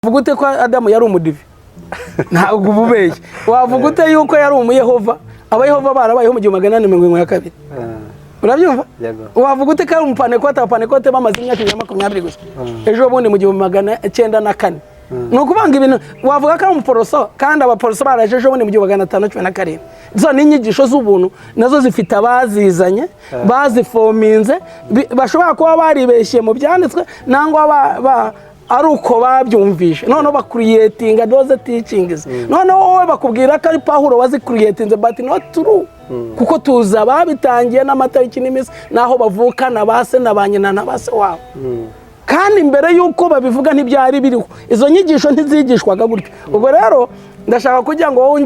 Wavuga ute ko Adamu yari umudive? Ntabwo uba ubeshye. Wavuga ute yuko yari umuyehova? Abayehova barabayeho mu 1872. Urabyumva? Yego. Wavuga ute ko ari umupantekote? Abapantekote bamaze imyaka 120 gusa, ejo bundi mu 1904. Ni ukuvuga ngo ibintu wavuga ko ari umuporoso, kandi abaporoso baraje ejo bundi mu 1517. Zo ni inyigisho z'ubuntu, nazo zifite abazizanye, bazifominze, bashobora kuba baribeshye mu byanditswe nangwa ari uko babyumvishe, noneho bacreatinga those teachings. Noneho wowe bakubwira ko ari Pawulo wazicreatinze, but not true, kuko tuzi ababitangiye n'amatariki n'iminsi n'aho bavukana, ba se na ba nyina na ba se wabo. Kandi mbere y'uko babivuga ntibyari biriho, izo nyigisho ntizigishwaga gutyo. Ubwo rero ndashaka kugira ngo wowe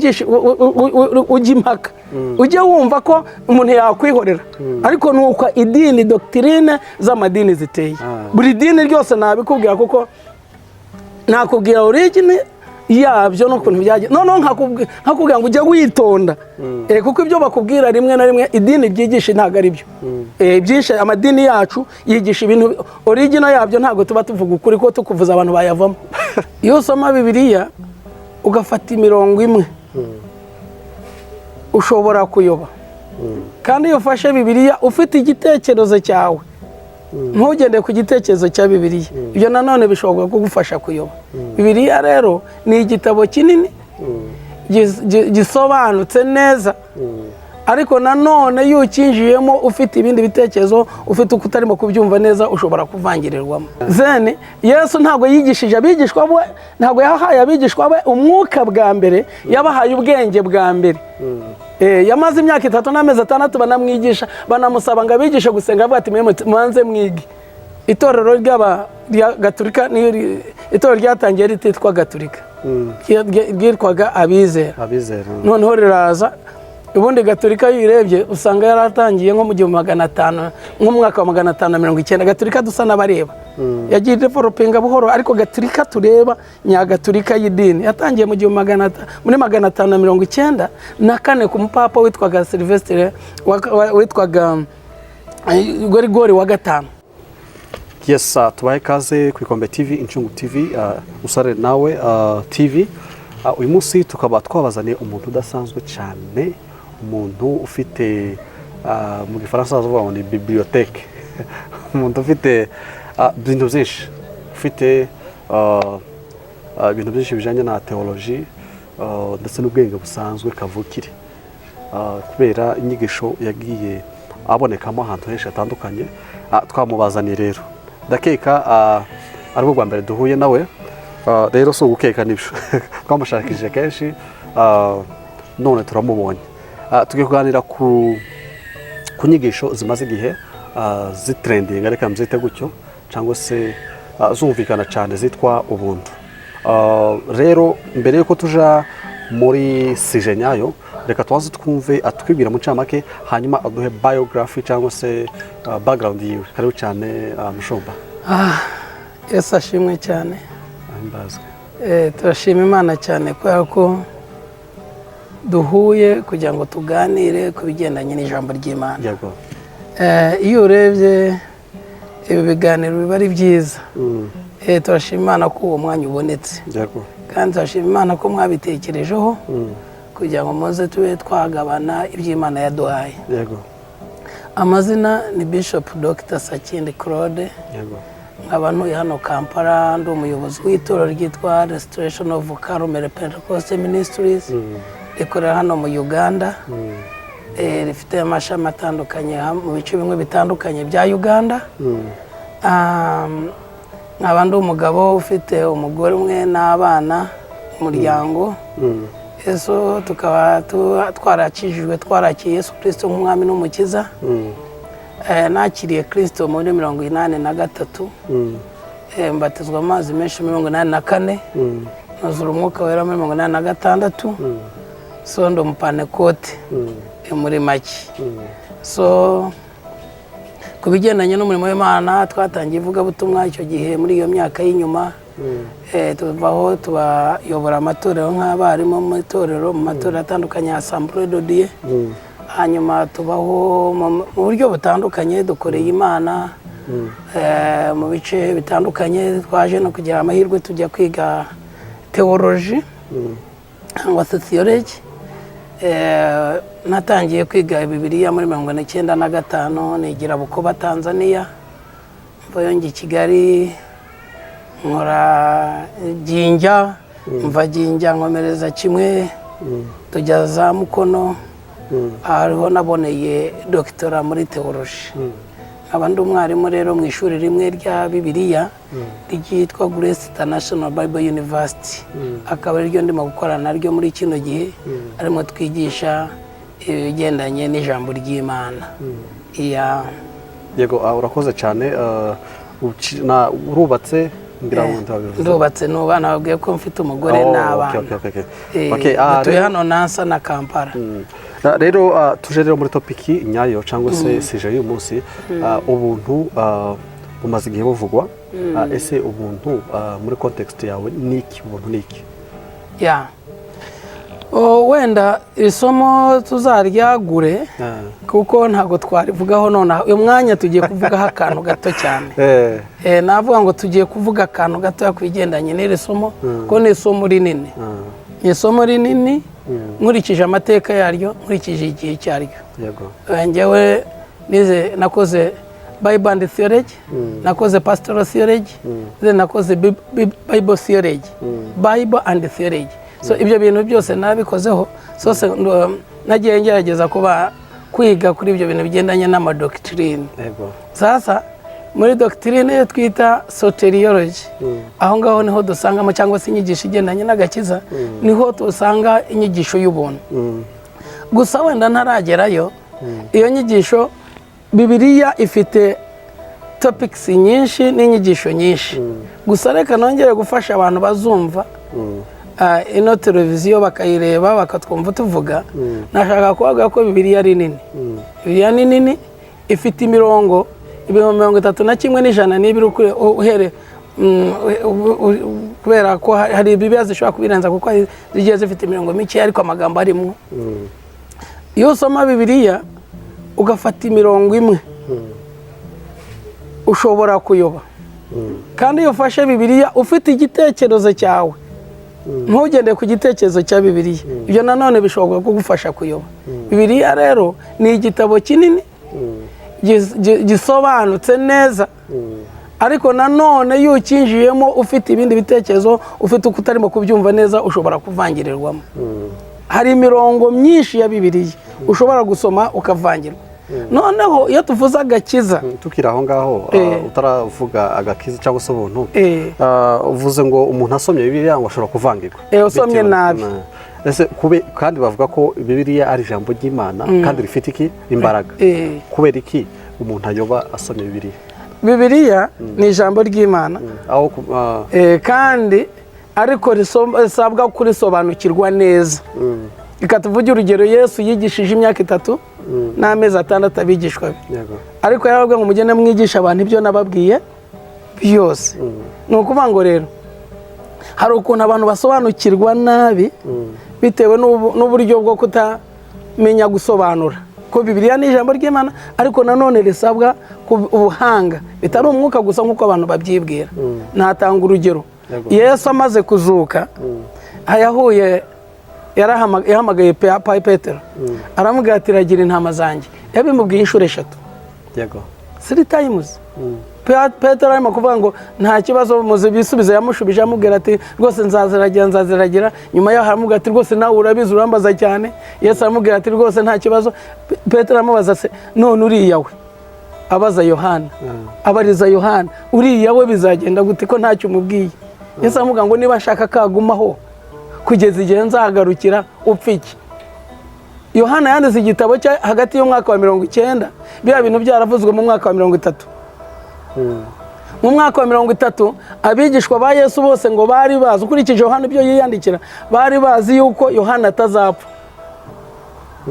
ujye impaka, ujye wumva ko umuntu yakwihorera, ariko ni uko idini, doctrine z'amadini ziteye. Buri dini ryose nabikubwira, kuko nakubwira origin yabyo n'ukuntu byagiye, noneho nkakubwira ngo ujye witonda, kuko ibyo bakubwira rimwe na rimwe idini ryigisha ntabwo ari byo. Byinshi amadini yacu yigisha, ibintu origin yabyo ntabwo tuba tuvuga ukuri, ko tukuvuza abantu bayavamo. Iyo usoma Bibiliya ugafata imirongo imwe ushobora kuyoba, kandi iyo ufashe Bibiliya ufite igitekerezo cyawe, ntugende ku gitekerezo cya Bibiliya, ibyo nanone bishobora kugufasha kuyoba. Bibiliya rero ni igitabo kinini gisobanutse neza, ariko nanone iyo ukinjiyemo ufite ibindi bitekerezo, ufite uko utarimo kubyumva neza, ushobora kuvangirirwamo. Then Yesu ntabwo yigishije abigishwa be, ntabwo yahaye abigishwa be umwuka bwa mbere, yabahaye ubwenge bwa mbere. Yamaze imyaka 3 n'amezi 6 banamwigisha, banamusaba ngo abigishe gusenga, avuga ati: "Mwe mubanze mwige." Itorero rya Gaturika niyo itorero ryatangiye rititwa Gaturika, ryitwaga Abizera. Abizera. Noneho riraza. Ubundi Gaturika iyo uyirebye usanga yaratangiye nko mu 1500, nko mu mwaka wa 590. Gaturika dusa n'abareba yagiye developinga buhoro, ariko Gaturika tureba nyagaturika y'idini yatangiye mu gihumbi magana muri 594 ku mupapa witwaga Silvestre witwaga Gorigori wa gatanu. Yes, tubahe ikaze ku Ikombe TV, Incungu TV, Usare nawe TV. Uyu munsi tukaba twabazaniye umuntu udasanzwe cyane, umuntu ufite, mu Gifaransa bavuga ngo ni bibliothèque, umuntu ufite ibintu byinshi, ufite ibintu byinshi bijyanye na théologie ndetse n'ubwenge busanzwe kavukire, kubera inyigisho yagiye abonekamo ahantu henshi hatandukanye. Twamubazaniye rero, ndakeka aribwo bwa mbere duhuye nawe. Rero si ugukeka, nibyo, twamushakishije kenshi, none turamubonye. Tugiye kuganira ku nyigisho zimaze igihe zitrendinga, reka mzite gutyo, cyangwa se zumvikana cyane, zitwa ubuntu. Rero mbere y'uko tuja muri sujet nyayo, reka tubanze twumve atwibwira mu ncamake, hanyuma aduhe biography cyangwa se background yiwe. Karibu cyane, mushumba. Ah, Yesu ashimwe cyane. Ahimbazwe. Turashima Imana cyane kubera ko duhuye kugira ngo tuganire ku bigendanye n'ijambo ry'Imana. Iyo urebye ibi biganiro biba ari byiza. Turashima Imana ko uwo mwanya ubonetse, kandi turashima Imana ko mwabitekerejeho kugira ngo muze tube twagabana iby'Imana yaduhaye. Amazina ni Bishop Dr Sakindi Claude, nkaba ntuye hano Kampala, ndi umuyobozi w'itorero ryitwa Restoration of Carmel Pentecost Ministries, rikorera hano mu Uganda. Rifite amashami atandukanye mu bice bimwe bitandukanye bya Uganda. Nkaba ndi umugabo ufite umugore umwe n'abana, umuryango. Yesu tukaba twarakijijwe, twarakiye Yesu Kirisito nk'umwami n'umukiza. Nakiriye Kirisito muri 83, mbatizwa amazi menshi muri 84, nuzura Umwuka Wera muri 86. So ndi umupanekote muri make. So ku bigendanye n'umurimo w'Imana, twatangiye ivugabutumwa icyo gihe muri iyo myaka y'inyuma. Tuvaho tubayobora amatorero nk'abarimu mu itorero, mu matorero atandukanye ya Assemblée de Dieu. Hanyuma tubaho mu buryo butandukanye, dukoreye Imana. Mu bice bitandukanye. Twaje no kugira amahirwe tujya kwiga theology cyangwa se theology. Natangiye kwiga Bibiliya muri 95, nigira Bukoba, Tanzania. Mvayo njya i Kigali, nkora Jinja, mva Jinja nkomereza kimwe, tujya za Mukono, hariho naboneye doctorat muri theology. Nkaba ndi umwarimu rero mu ishuri rimwe rya Bibiliya ryitwa Grace International Bible University, akaba ariryo ndimo gukora naryo muri kino gihe, arimo twigisha ibigendanye n'ijambo ry'Imana. Iya. Yego, urakoze cyane. Urubatse ngira ngo ntabivuze? Ndubatse, nuba nababwiye ko mfite umugore Oh, n'abana. okay. Eh, Okay, dutuye rero- hano Nansa na Kampala. Rero tuje rero muri topic nyayo cyangwa se sujet y'uyu munsi. Ubuntu bumaze igihe buvugwa. Ese ubuntu muri context yawe ni iki? Ubuntu ni iki? Ya. Oh, wenda isomo tuzaryagure kuko ntabwo twarivugaho nonaha. Uyu mwanya tugiye kuvugaho akantu gato cyane. Navuga ngo tugiye kuvuga akantu gatoya ku bigendanye n'iri somo, kuko ni isomo rinini. Ni isomo rinini nkurikije amateka yaryo, nkurikije igihe cyaryo. Njyewe nize, nakoze Bible and theology, nakoze pastoral theology, then nakoze Bible theology, Bible and theology. So ibyo bintu byose nabikozeho. So nagiye ngerageza kuba kwiga kuri ibyo bintu bigendanye n'amadoctrine. Sasa muri doctrine iyo twita soteriology, aho ngaho niho dusangamo, cyangwa se inyigisho igendanye n'agakiza, niho dusanga inyigisho y'ubuntu. Gusa wenda ntaragerayo, iyo nyigisho, Bibiliya ifite topics nyinshi n'inyigisho nyinshi. Gusa reka nongere gufasha abantu bazumva ino televiziyo, bakayireba, bakatwumva tuvuga. Nashaka kuvuga ko Bibiliya ari nini. Bibiliya ni nini, ifite imirongo 31,102 uhere kubera ko hari Bibiliya zishobora kubirenza, kuko hari zigiye zifite imirongo mike ariko amagambo arimo. Iyo usoma Bibiliya ugafata imirongo imwe, ushobora kuyoba. Kandi iyo ufashe Bibiliya ufite igitekerezo cyawe, ntugende ku gitekerezo cya Bibiliya, ibyo nanone bishobora kugufasha kuyoba. Bibiliya rero ni igitabo kinini gisobanutse neza, ariko nanone iyo ukinjiyemo ufite ibindi bitekerezo, ufite uko utarimo kubyumva neza, ushobora kuvangirirwamo. Hari imirongo myinshi ya Bibiliya ushobora gusoma ukavangirwa. Noneho iyo tuvuze agakiza, Tukiri aho ngaho, utaravuga agakiza cyangwa se ubuntu, uvuze ngo umuntu asomye Bibiliya ngo ashobora kuvangirwa. Usomye nabi. Ese kandi bavuga ko Bibiliya ari ijambo ry'Imana kandi rifite iki? Imbaraga. Kubera iki umuntu ayoba asomye Bibiliya? Bibiliya ni ijambo ry'Imana. Aho Kandi ariko risabwa kurisobanukirwa neza. Reka tuvuge urugero: Yesu yigishije imyaka 3 n'amezi 6 abigishwa be. Ariko yarababwiye ngo mugende mwigisha abantu ibyo nababwiye byose. Ni ukuvuga ngo rero hari ukuntu abantu basobanukirwa nabi bitewe n'uburyo bwo kutamenya gusobanura ko Bibiliya ni ijambo ry'Imana, ariko nanone risabwa ku ubuhanga, bitari umwuka gusa nk'uko abantu babyibwira. Natanga urugero: Yesu amaze kuzuka, yahuye yahamagaye Petero, aramubwira ati: "Ragira intama zanjye." Yabimubwiye inshuro eshatu, three times. Petero arimo kuvuga ngo nta kibazo, muzi ibisubizo yamushubije. Amubwira ati: "Rwose nzaziragira, nzaziragira." Nyuma yaho aramubwira ati: "Rwose nawe urabizi, urambaza cyane." Yesu aramubwira ati: "Rwose nta kibazo." Petero aramubaza: "Se none uriya we?" Abaza Yohana, abariza Yohana: "Uriya we bizagenda gute ko ntacyo umubwiye?" Yesu aramubwira ngo: "Niba nshaka kagumaho kugeza igihe nzagarukira, upfa iki?" Yohana yanditse igitabo cye hagati y'umwaka wa 90, biriya bintu byaravuzwe mu mwaka wa 30. Mu mwaka wa 30 abigishwa ba Yesu bose ngo bari bazi, ukurikije Yohana ibyo yiyandikira, bari bazi yuko Yohana atazapfa.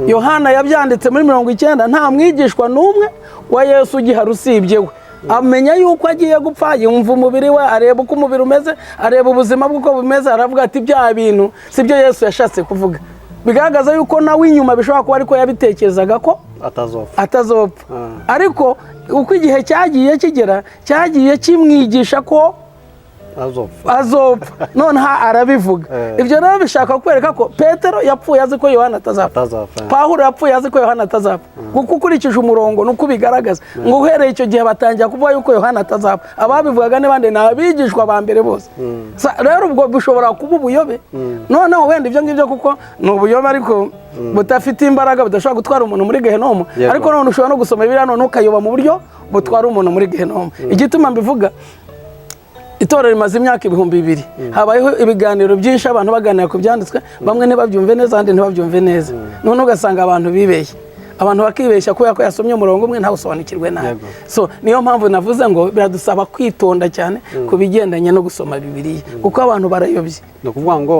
Yohana yabyanditse muri 90, nta mwigishwa n'umwe wa Yesu ugihari usibye we. Amenya yuko agiye gupfa, yumva umubiri we, areba uko umubiri umeze, areba ubuzima bwe uko bumeze, aravuga ati: "Bya bintu si byo Yesu yashatse kuvuga." Bigaragaza yuko nawe inyuma bishobora kuba ariko yabitekerezaga ko atazopfa. Atazopfa. Ariko Uko igihe cyagiye kigera, cyagiye kimwigisha ko Azopfa. azopfa, noneho arabivuga. Ibyo rero bishaka kwereka ko Petero yapfuye azi ko Yohana atazapfa. Atazapfa. Pawulo yapfuye azi ko Yohana atazapfa, kuko ukurikije umurongo nuko ubigaragaza, ngo uhereye icyo gihe batangira kuvuga yuko Yohana atazapfa. Ababivugaga ni bande? Ni abigishwa ba mbere bose. Rero ubwo bishobora kuba ubuyobe. Noneho wenda ibyo ngibyo, kuko ni ubuyobe ariko budafite imbaraga, budashobora gutwara umuntu muri gehenomu. Ariko none ushobora no gusoma Bibiliya none ukayoba mu buryo butwara umuntu muri gehenomu. Igituma mbivuga, itorero rimaze imyaka 2000, habayeho ibiganiro byinshi, abantu baganira ku byanditswe, bamwe ntibabyumve neza, abandi ntibabyumve neza. None ugasanga abantu bibeshye, abantu bakibeshya kubera ko yasomye umurongo umwe ntawusobanukirwe nabi. So niyo mpamvu navuze ngo biradusaba kwitonda cyane ku bigendanye no gusoma Bibiliya, kuko abantu barayobye. Ni ukuvuga ngo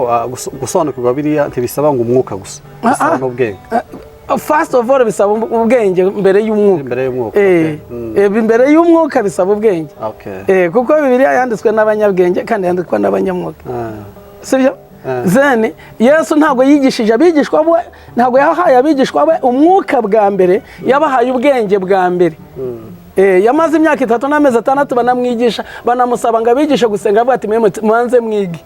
gusobanukirwa biriya ntibisaba ngo umwuka gusa, bisaba n'ubwenge. First of all bisaba ubwenge mbere y'umwuka. Mbere y'umwuka. Mbere y'umwuka bisaba ubwenge. Kuko Bibiliya yanditswe n'abanyabwenge kandi yandikwa n'abanyamwuka. Sibyo? Then Yesu ntabwo yigishije abigishwa be, ntabwo yahaye abigishwa be umwuka bwa mbere, yabahaye ubwenge bwa mbere. Yamaze imyaka 3 n'amezi 6 banamwigisha, banamusaba ngo abigishe gusenga, avuga ati: "Mwe mubanze mwige."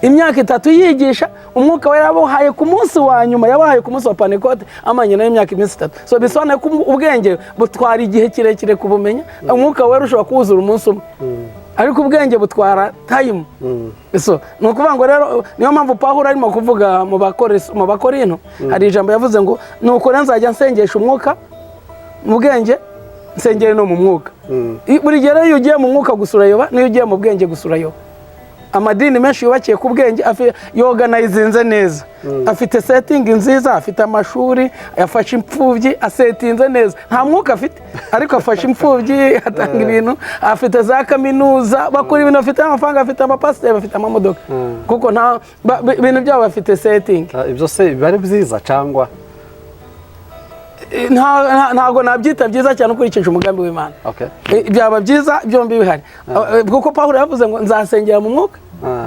Imyaka 3 yigisha, umwuka we yabahaye ku munsi wa nyuma, yabahaye ku munsi wa Pantekote, amanye nayo imyaka iminsi 3. So bisobanuye ko ubwenge butwara igihe kirekire kubumenya. Umwuka wera ushobora kuwuzura umunsi umwe, ariko ubwenge butwara time. So ni ukuvuga ngo rero niyo mpamvu Pawulo arimo kuvuga mu Bakorinto, hari ijambo yavuze ngo: "Nuko rero nzajya nsengesha umwuka mu bwenge, nsengere no mu mwuka." Buri gihe rero iyo ugiye mu mwuka gusura yoba, n'iyo ugiye mu bwenge gusura yoba. Amadini menshi yubakiye ku bwenge, yoganayizinze neza, afite setting nziza, afite amashuri, afasha imfubyi, asetinze neza. Nta mwuka afite, ariko afasha imfubyi, atanga ibintu, afite za kaminuza, bakora ibintu, bafite amafaranga, afite amapasiteri, bafite amamodoka, kuko nta ibintu byabo bafite setting. Ibyo se biba ari byiza cyangwa? Ntabwo nabyita byiza cyane ukurikije umugambi w'Imana. Byaba byiza byombi bihari, kuko Pawulo yavuze ngo: "Nzasengera mu mwuka,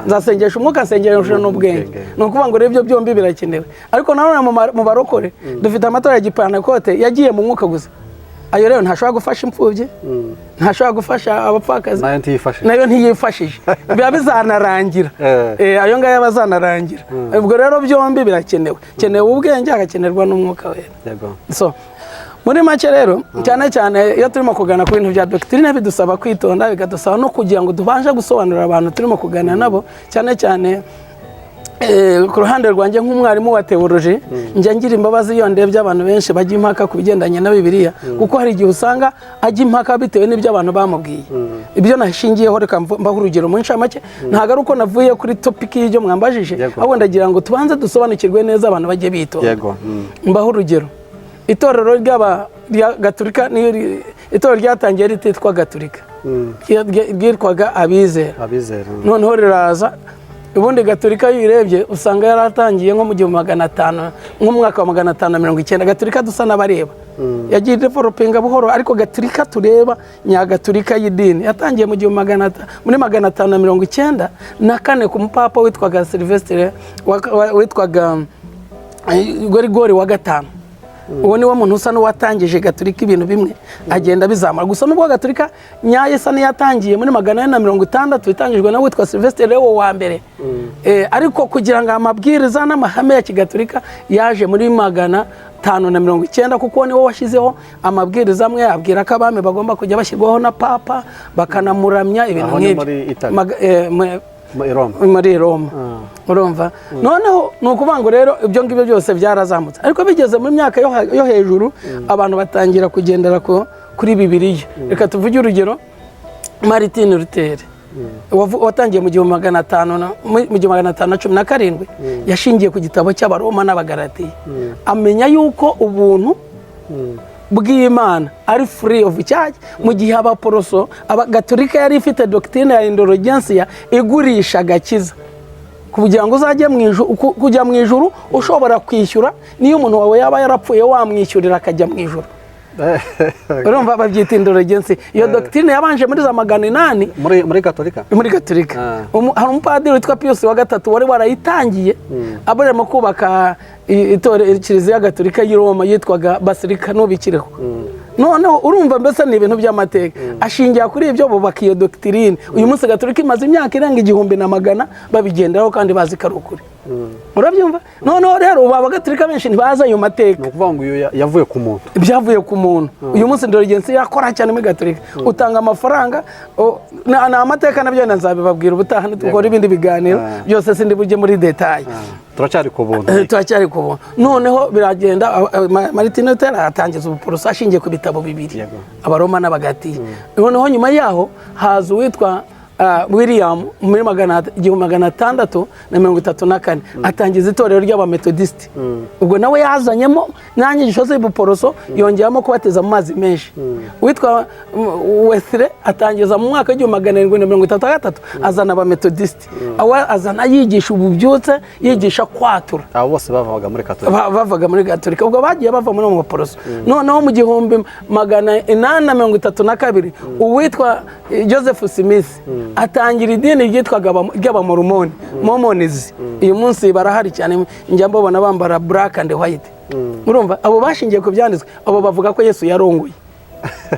nzasengesha umwuka, nsengesha n'ubwenge." Ubwenge. Ni ukuvuga ngo rero ibyo byombi birakenewe. Ariko nanone mu barokore dufite amatora ya gipantekote yagiye mu mwuka gusa. Ayo rero ntashobora gufasha imfubyi, ntashobora gufasha abapfakazi. Nayo ntiyifashe. Nayo ntiyifashije, biba bizanarangira. Ayo ngayo aba azanarangira. Ubwo rero byombi birakenewe, kenewe ubwenge, hagakenerwa n'umwuka wera. So muri make rero, cyane cyane iyo turimo kugana ku bintu bya doctrine, bidusaba kwitonda, bikadusaba no kugira ngo tubashe gusobanurira abantu turimo kuganira nabo. Cyane cyane ku ruhande rwanjye nk'umwarimu wa théologie, njya ngira imbabazi iyo ndebye abantu benshi bajya impaka ku bigendanye na Bibiliya, kuko hari igihe usanga ajya impaka bitewe n'ibyo abantu bamubwiye. Ibyo nashingiyeho, reka mbahe urugero mu ncamake. Ntabwo ari uko navuye kuri topic y'ibyo mwambajije, ahubwo ndagira ngo tubanze dusobanukirwe neza, abantu bajye bitonda. Mbaho urugero: itorero rya Gaturika niyo itorero ryatangiye rititwa Gaturika, ryitwaga Abizera. Abizera. Noneho riraza. Ubundi Gaturika iyo uyirebye usanga yaratangiye nko mu 1500, nko mu mwaka wa 590. Gaturika dusa n'abareba yagiye developinga buhoro, ariko Gaturika tureba nyagaturika y'idini yatangiye mu gihumbi magana muri 594 ku mupapa witwaga Silvestre witwaga Gorigori wa gatanu. Uwo niwo muntu usa n'uwatangije Gaturika, ibintu bimwe agenda bizamura. Gusa nubwo Gaturika nyayo isa n'iyatangiye muri 460, itangijwe na witwa Silvestre Leo wa mbere, ariko kugira ngo amabwiriza n'amahame ya kigaturika yaje muri 590, kuko niwo washyizeho amabwiriza amwe abwira ko abami bagomba kujya bashyirwaho na papa, bakanamuramya, ibintu Aho ni nk'ibyo. muri Italy? Muri Roma. Muri Roma. Urumva noneho ni ukuvuga ngo rero ibyo ngibyo byose byarazamutse, ariko bigeze mu myaka yo hejuru, abantu batangira kugendera kuri Bibiliya. Reka tuvuge urugero: Martin Luther watangiye mu 1500 mu 1517, yashingiye ku gitabo cy'Abaroma n'Abagalatiya, amenya yuko ubuntu bw'Imana ari free of charge, mu gihe abaporoso, Abagatolika yari ifite doctrine ya indulgentia igurisha agakiza, kugira ngo uzajye mu ijuru, kujya mu ijuru ushobora kwishyura, niyo umuntu wawe yaba yarapfuye wamwishyurira akajya mu ijuru. Urumva babyita indulgentia. Iyo doctrine yabanje muri za 800. Muri Gatolika? Muri Gatolika. Hari umupadiri witwa Pius wa gatatu wari warayitangiye, abarimo kubaka kiliziya Gatolika y'i Roma yitwaga Basilika, n'ubikiriho. Noneho urumva, mbese ni ibintu by'amateka ashingira kuri ibyo, bubaka iyo doctrine. Uyu munsi Gatolika imaze imyaka irenga 1100 babigenderaho kandi bazi ko ari ukuri. Urabyumva? Noneho rero ubu Abagatolika benshi ntibazi ayo mateka. Ni ukuvuga ngo iyo yavuye ku muntu. Byavuye ku muntu. Uyu munsi indulgence yakora cyane muri Gatolika, utanga amafaranga. Ni amateka, nabyo wenda nzabibabwira ubutaha nidukora ibindi biganiro. Byose sindi bujye muri détails. Turacyari ku buntu. Turacyari ku buntu. Noneho biragenda, Martin Luther atangiza ubuporoso ashingiye ku bitabo bibiri, Abaroma n'Abagatiya. Noneho nyuma yaho haza uwitwa William muri 1634, atangiza itorero ry'Abametodisiti. Ubwo nawe yazanyemo n'inyigisho z'ubuporoso, yongeramo kubatiza mu mazi menshi. Uwitwa Wesley atangiza mu mwaka w'1733, azana Abametodisiti. Awe azana yigisha ububyutse, yigisha kwatura. Abo bose bavaga muri Katolika. Bavaga muri Gatolika. Ubwo bagiye bava muri uwo muporoso. Noneho mu 1832, uwitwa Joseph Smith atangira idini ryitwaga ry'Abamorumoni, Mormons. Uyu munsi barahari cyane, njya mbabona bambara black and white. Urumva, abo bashingiye ku byanditswe. Abo bavuga ko Yesu yarongoye.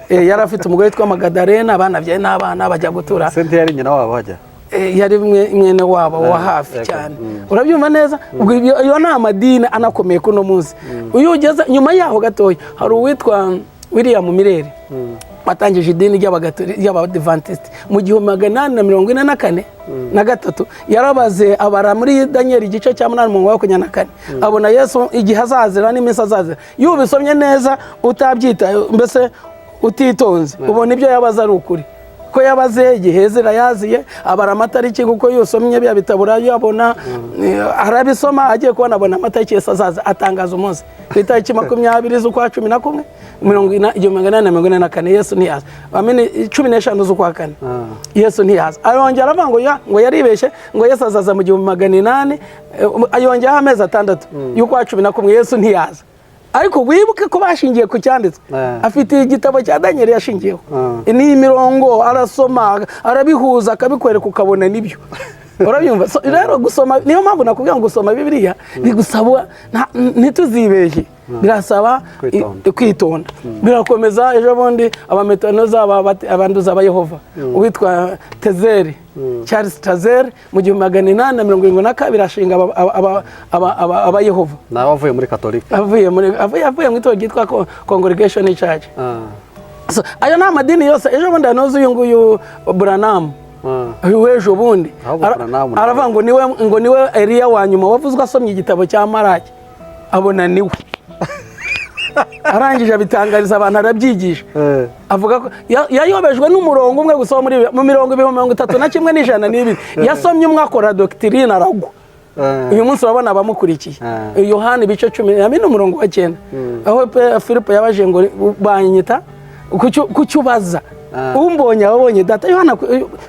Yari afite umugore witwa Magadarena, banabyaye n'abana, bajya gutura. Se ntiyari nyina wabo hajya? Yari mwene wabo wa hafi cyane. Urabyumva neza? Ubwo iyo ni amadini anakomeye kuno munsi. Iyo ugeze nyuma yaho gatoya, hari uwitwa William Miller watangije idini ry'Abadivantisiti mu 1844 na gatatu. Yarabaze, abara muri Daniel igice cya 8 umurongo wa 24, abona Yesu igihe azazira n'iminsi azazira. Iyo ubisomye neza utabyitaye, mbese utitonze, ubona ibyo yabaze ari ukuri, ko yabaze igihe Ezra yaziye, abara amatariki, kuko iyo usomye bya bitabo urayabona. Arabisoma, agiye kubona abona amatariki Yesu azaza, atangaza umunsi ku itariki 20 z'ukwa 11 1844. Yesu ntiyaza. Amene, 15 z'ukwa kane, Yesu ntiyaza. Arongera aravuga ngo ngo yaribeshye, ngo Yesu azaza mu 1800, ayongeraho amezi 6 y'ukwa 11. Yesu ntiyaza. Ariko wibuke ko bashingiye ku cyanditswe. Afite igitabo cya Daniel yashingiyeho. Ni imirongo arasoma, arabihuza, akabikwereka, ukabona nibyo. Urabyumva? So, rero gusoma, niyo mpamvu nakubwira ngo gusoma Bibiliya bigusaba ntituzibeshye, birasaba Kwitonda. Kwitonda. Birakomeza. Ejo bundi abametanoza, abanduza aba Yehova, uwitwa Tetzel, Charles Tetzel, mu 1872 ashinga aba Yehova. Nawe avuye muri Katolika. Avuye mu itorero ryitwa Congregation Church. So, ayo ni amadini yose. Ejo bundi hanoze uyu nguyu Branham, uyu w'ejo bundi. Ahubwo Branham nawe- Aravuga ngo niwe Eliya wa nyuma wavuzwe. Asomye igitabo cya Maraki abona niwe, arangije abitangariza abantu, arabyigisha. Avuga ko yayobejwe n'umurongo umwe gusa wo muri mu mirongo 31102. Yasomye umwe, akora doctrine, aragwa. Uyu munsi urabona abamukurikiye. Yohani ibice 14 umurongo wa 9, aho Filipo yabajije ngo banyita kuki ubaza? Umbonye ababonye Data. Yohana,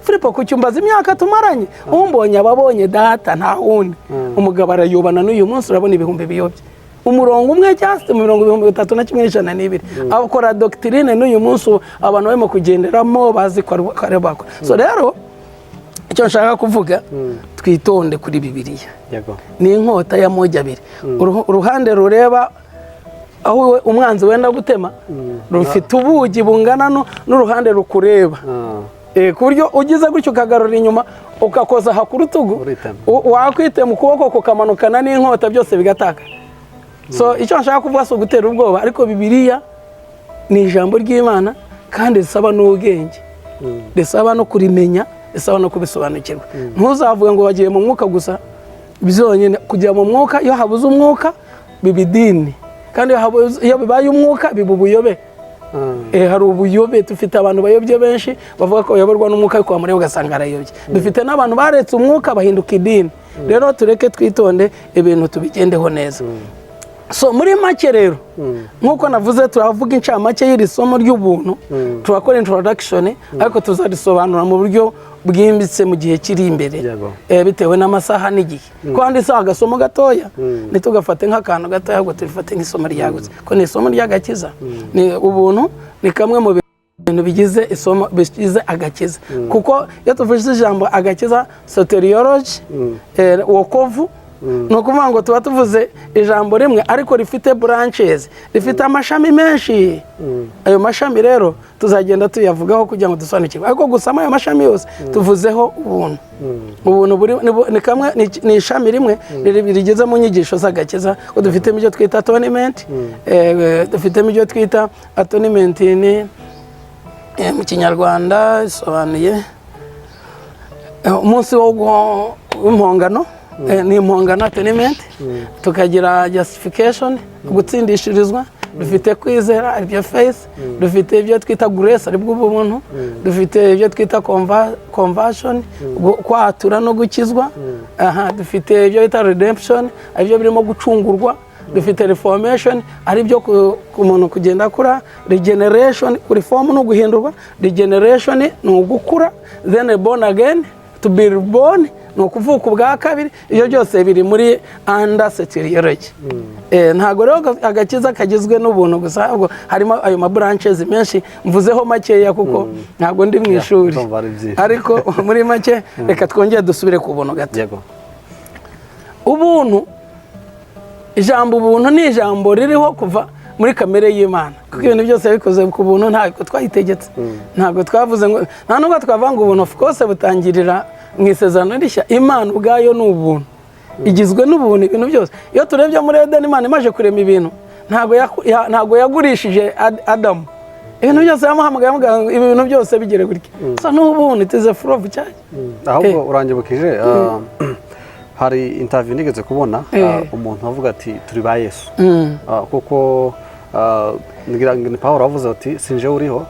Filipo, kuki umbaza imyaka tumaranye? Umbonye ababonye Data, nta wundi. Umugabo arayobana, n'uyu munsi urabona ibihumbi biyobye. Umurongo umwe cyangwa mu mirongo 31102, akora doctrine, n'uyu munsi abantu barimo kugenderamo bazi ko ari bakora. So rero icyo nshaka kuvuga, twitonde kuri Bibiliya. Ni inkota y'amogi abiri. Uruhande rureba aho umwanzi wenda gutema rufite ubugi bungana n'uruhande rukureba. Ku buryo ugize gutyo ukagarura inyuma, ugakoza aha ku rutugu, Uritema. Wakwitema ukuboko kukamanukana n'inkota, byose bigataka. So icyo nshaka kuvuga si ugutera ubwoba, ariko Bibiliya ni ijambo ry'Imana kandi risaba n'ubwenge, risaba no kurimenya, risaba no kubisobanukirwa. Ntuzavuge ngo bagiye mu mwuka gusa byonyine. Kujya mu mwuka, iyo habuze umwuka biba idini, kandi iyo bibaye umwuka biba ubuyobe. Hari ubuyobe. Dufite abantu bayobye benshi bavuga ko bayoborwa n'umwuka, ariko wamureba ugasanga arayobye. Dufite n'abantu baretse umwuka bahinduka idini. Rero tureke twitonde, ibintu tubigendeho neza. So muri make rero, nk'uko navuze, turavuga incamake y'iri somo ry'ubuntu, turakora introduction, ariko tuzarisobanura mu buryo bwimbitse mu gihe kiri imbere. Bitewe n'amasaha n'igihe, ko handitseho agasomo gatoya, ntitugafate nk'akantu gatoya, ahubwo tubifate nk'isomo ryagutse, ko ni isomo ry'agakiza. Ni ubuntu, ni kamwe mu bintu bigize isomo, bigize agakiza, kuko iyo tuvuze ijambo agakiza, soteriology, wokovu. Ni ukuvuga ngo tuba tuvuze ijambo rimwe ariko rifite branches, rifite amashami menshi. Ayo mashami rero tuzagenda tuyavugaho kugira ngo dusobanukirwe, ariko gusa ayo mashami yose tuvuzeho ubuntu. Ubuntu ni kamwe, ni ishami rimwe rigeze mu nyigisho z'agakiza, ko dufitemo ibyo twita atonement. Dufitemo ibyo twita atonement, ni mu Kinyarwanda bisobanuye umunsi w'impongano. Ni impongano, atonement. Tukagira justification, gutsindishirizwa. Dufite kwizera, aribyo faith. Dufite ibyo twita grace, aribwo ubuntu. Dufite ibyo twita conversion, kwatura no gukizwa. Aha dufite ibyo bita redemption, aribyo birimo gucungurwa. Dufite reformation, aribyo ku muntu kugenda akura. Regeneration, reform ni uguhindurwa, regeneration ni ugukura, then born again, to be reborn ni ukuvuka ubwa kabiri. Ibyo byose biri muri under soteriology. Ntabwo rero agakiza kagizwe n'ubuntu gusa, ahubwo harimo ayo ma branches menshi. Mvuzeho makeya kuko ntabwo ndi mu ishuri. Ndumva ari byinshi. Ariko muri make, reka twongere dusubire ku buntu gato. Yego. Ubuntu, ijambo ubuntu ni ijambo ririho kuva muri kamere y'Imana, kuko ibintu byose yabikoze ku buntu. Ntabwo twayitegetse, ntabwo twavuze ngo, nta nubwo twavuga ngo ubuntu, of course butangirira mu Isezerano Rishya. Imana ubwayo ni ubuntu, igizwe n'ubuntu, ibintu byose. Iyo turebye muri Edeni, Imana imaze kurema ibintu, ntabwo yagurishije Adamu ibintu byose. Yamuhamagaye amubwira ngo ibi bintu byose bigere gutya. So ni ubuntu, it is a flow of charge. Ahubwo uranyibukije, hari interview nigeze kubona, umuntu avuga ati: "Turi ba Yesu." Kuko ngira ngo ni Paul wavuze ati: "Sinje uriho,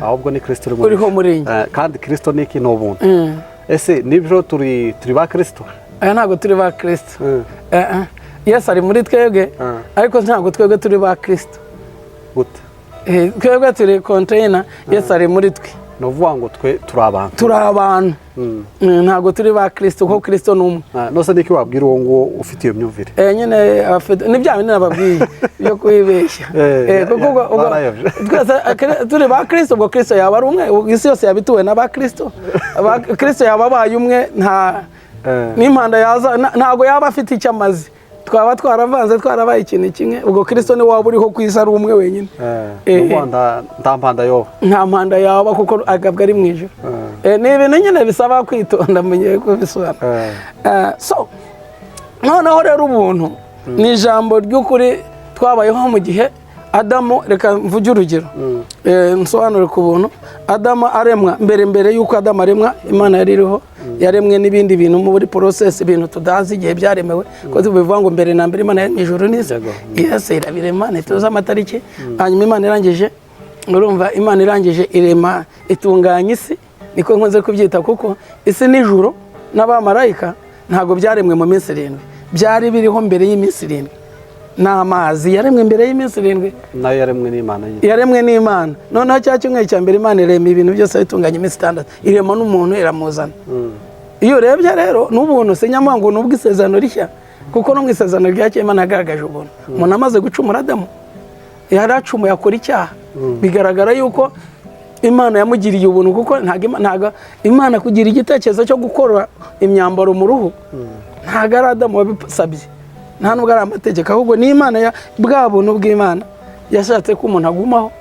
ahubwo ni Kristo uri uriho muri njye." Kandi Kristo ni iki? Ni ubuntu. Ese nibyo, turi ba Kristo? Aya, ntabwo turi ba Kristo. Yesu ari muri twebwe, ariko ntabwo twebwe turi ba Kristo. Gute? Twebwe turi container, Yesu ari muri twe. Ni ukuvuga ngo twe turi abantu? Turi abantu. Ntabwo turi ba Kristo, kuko Kristo ni umwe. Nose niki wabwira uwo nguwo ufite iyo myumvire? Nyine ni bya bindi nababwiye byo kwibeshya. Kuko barayobye. Twese turi ba Kristo, ubwo Kristo yaba ari umwe, ubwo isi yose yaba ituwe n'aba Kristo. Kristo yaba abaye umwe, nta n'impanda yaza ntabwo yaba afite icyo amaze. Twaba twaravanze, twarabaye ikintu kimwe. Ubwo Kristo ni waba uriho ku isi ari umwe wenyine. Ni ukuvuga nta mpanda yoba? Nta mpanda yaba, kuko agabwa ari mu ijuru. Ni ibintu nyine bisaba kwitonda mu gihe kubisobanura. So noneho rero ubuntu ni ijambo ry'ukuri twabayeho mu gihe Adamu, reka mvuge urugero, nsobanure ku buntu. Adamu aremwa, mbere y'uko Adamu aremwa, Imana yari iriho, yaremwe n'ibindi bintu muri process, ibintu tutazi igihe byaremewe, ko bivuga ngo mbere na mbere Imana yaremye ijuru n'isi. Yes, irabirema, ntituzi amatariki. Hanyuma Imana irangije, urumva, Imana irangije irema, itunganya isi, niko nkunze kubyita, kuko isi n'ijuru n'abamarayika ntabwo byaremwe mu minsi 7, byari biriho mbere y'iminsi 7. N'amazi yaremwe mbere y'iminsi 7. Nayo yaremwe n'Imana nyine. Yaremwe n'Imana. Noneho cya cyumweru cya mbere, Imana irema ibintu byose, bitunganya iminsi 6, irema n'umuntu, iramuzana. Iyo urebye rero n'ubuntu, si nyamuha ngo ni ubw'Isezerano Rishya, kuko no mu Isezerano rya Kera Imana yagaragaje ubuntu. Umuntu amaze gucumura, Adamu yari acumuye, akora icyaha, bigaragara yuko Imana yamugiriye ubuntu, kuko ntabwo Imana kugira igitekerezo cyo gukora imyambaro mu ruhu, ntabwo ari Adamu wabisabye, nta nubwo ari amategeko, ahubwo ni Imana ya bwa buntu bw'Imana yashatse ko umuntu agumaho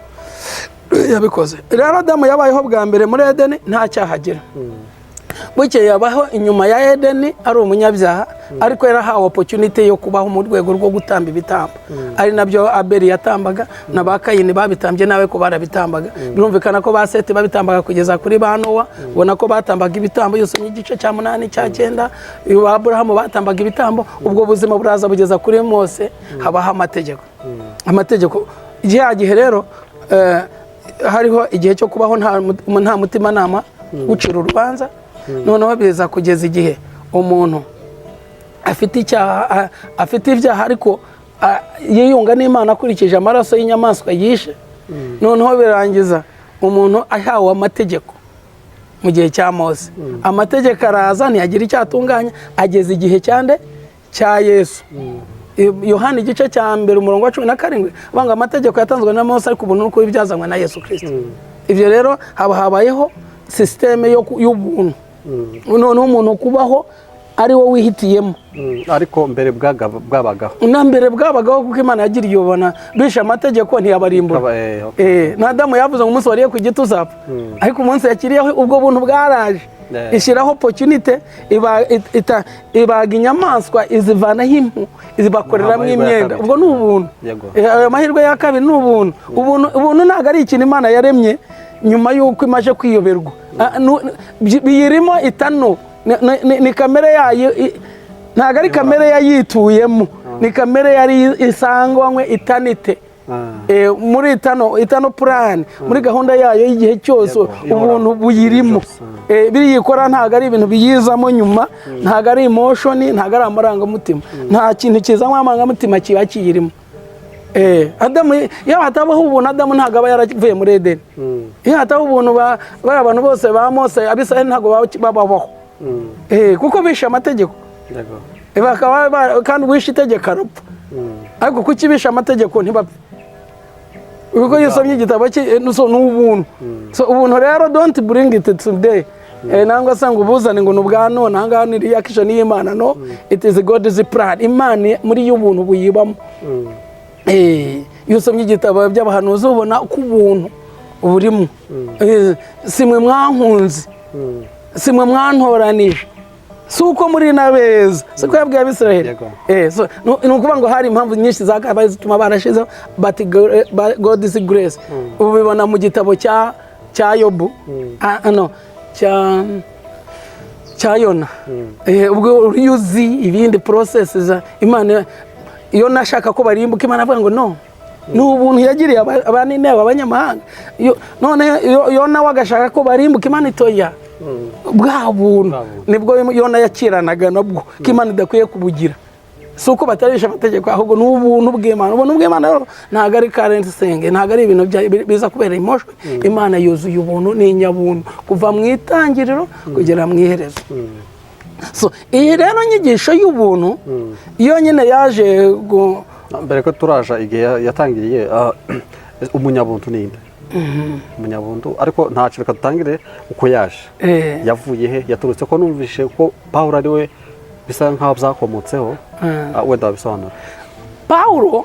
yabikoze. Rero Adamu yabayeho bwa mbere muri Edeni nta cyaha agira. Bukeye yabaho inyuma ya Edeni ari umunyabyaha, ariko yarahawe opportunity yo kubaho mu rwego rwo gutamba ibitambo, ari nabyo Abeli yatambaga na ba Kayini babitambye, nawe ko barabitambaga. Birumvikana ko ba Seti babitambaga kugeza kuri ba Nowa. Ubona ko batambaga ibitambo yose igice cya munani, cya cyenda. Ba Aburahamu batambaga ibitambo. Ubwo buzima buraza bugeza kuri Mose, habaho amategeko. Amategeko ya gihe rero, hariho igihe cyo kubaho nta mutimanama gucira urubanza. Noneho biza kugeza igihe umuntu afite icyaha, afite ibyaha, ariko yiyunga n'Imana akurikije amaraso y'inyamaswa yishe. Noneho birangiza umuntu ahawe amategeko mu gihe cya Mose. Amategeko araza ntiyagira icyo atunganya, ageza igihe cyande? Cya Yesu. Yohani igice cya mbere, umurongo wa 17, avuga ngo amategeko yatanzwe na Mose, ariko ubuntu n'ukuri byazanywe na Yesu Kirisito. Ibyo rero haba habayeho système y'ubuntu. Noneho umuntu kubaho ari wowe wihitiyemo. Ariko mbere bwabagaho? Na mbere bwabagaho, kuko Imana yagiriye ubona bishe amategeko ntiyabarimbura. Okay. Na Adamu yavuze ngo umunsi wariye ku giti uzapfa, ariko umunsi yakiriyeho ubwo buntu bwaraje, ishyiraho opportunity, ibaga inyamaswa, izivanaho impu, izibakoreramo Amahirwe ya imyenda. kabiri. Ubwo ni ubuntu. Ayo mahirwe ya kabiri ni ubuntu. Ubuntu ntabwo ari ikintu Imana yaremye nyuma y'uko imaze kwiyoberwa. Biyirimo itano. Ni kamere yayo, ntabwo ari kamere yayituyemo, ni kamere yari isanganywe itanite. Muri itano plan, muri gahunda yayo y'igihe cyose, Ihoraho. ubuntu buyirimo. Byose. Biriyikora, ntabwo ari ibintu biyizamo nyuma, ntabwo ari emotion, ntabwo ari amarangamutima. Nta kintu kizanywa amarangamutima kiba kiyirimo. Adamu, iyo hatabaho ubuntu, Adamu ntabwo aba yaravuye muri Edeni. Iyo hatabaho ubuntu, bariya abantu bose ba Mose, Abisirayeli ntabwo babaho. Kuko bishe amategeko. Kandi uwishe itegeko arapfa. Ariko kuki bishe amategeko ntibapfe? Kuko iyo usomye igitabo cye, so ni ubuntu. So ubuntu rero, don't bring it today, nangwa se ngo ubuzane ngo ni ubwa none ahangaha, ni reaction y'Imana. No, it is God's plan. Imana muri yo ubuntu buyibamo. Iyo usomye igitabo by'abahanuzi ubona ko ubuntu burimo. Si mwe mwankunze, si mwe mwantoranije, si uko muri na beza, si ko yabwiye Abisirayeli. So, ni ukuvuga ngo hari impamvu nyinshi zakabaye zituma barashizeho, but God's grace ubu bibona mu gitabo cya Yobu. No, cya Yona. Ubwo iyo uzi ibindi process za Imana, iyo nashaka ko barimbuka, Imana avuga ngo no, ni ubuntu yagiriye Abaninebe, abanyamahanga. None Yona we agashaka ko barimbuka, Imana itoya bwa buntu. Bwa buntu. Nibwo Yona yakiranaga nabwo ko Imana idakwiye kubugira. Si uko batarisha amategeko, ahubwo ni ubuntu bw'Imana. Ubuntu bw'Imana rero ntabwo ari current thing, ntabwo ari ibintu biza kubera emotion. Imana yuzuye ubuntu, ni inyabuntu kuva mu itangiriro kugera mu iherezo. So iyi rero nyigisho y'ubuntu iyo nyine yaje Mbere ko turaja igihe yatangiriye, umunyabuntu ni nde? Umunyabuntu, ariko ntacyo, reka dutangire uko yaje. Yavuye he? Yaturutse ko numvise ko Pawulo ari we bisa nkaho byakomotseho. Wenda wabisobanura. Pawulo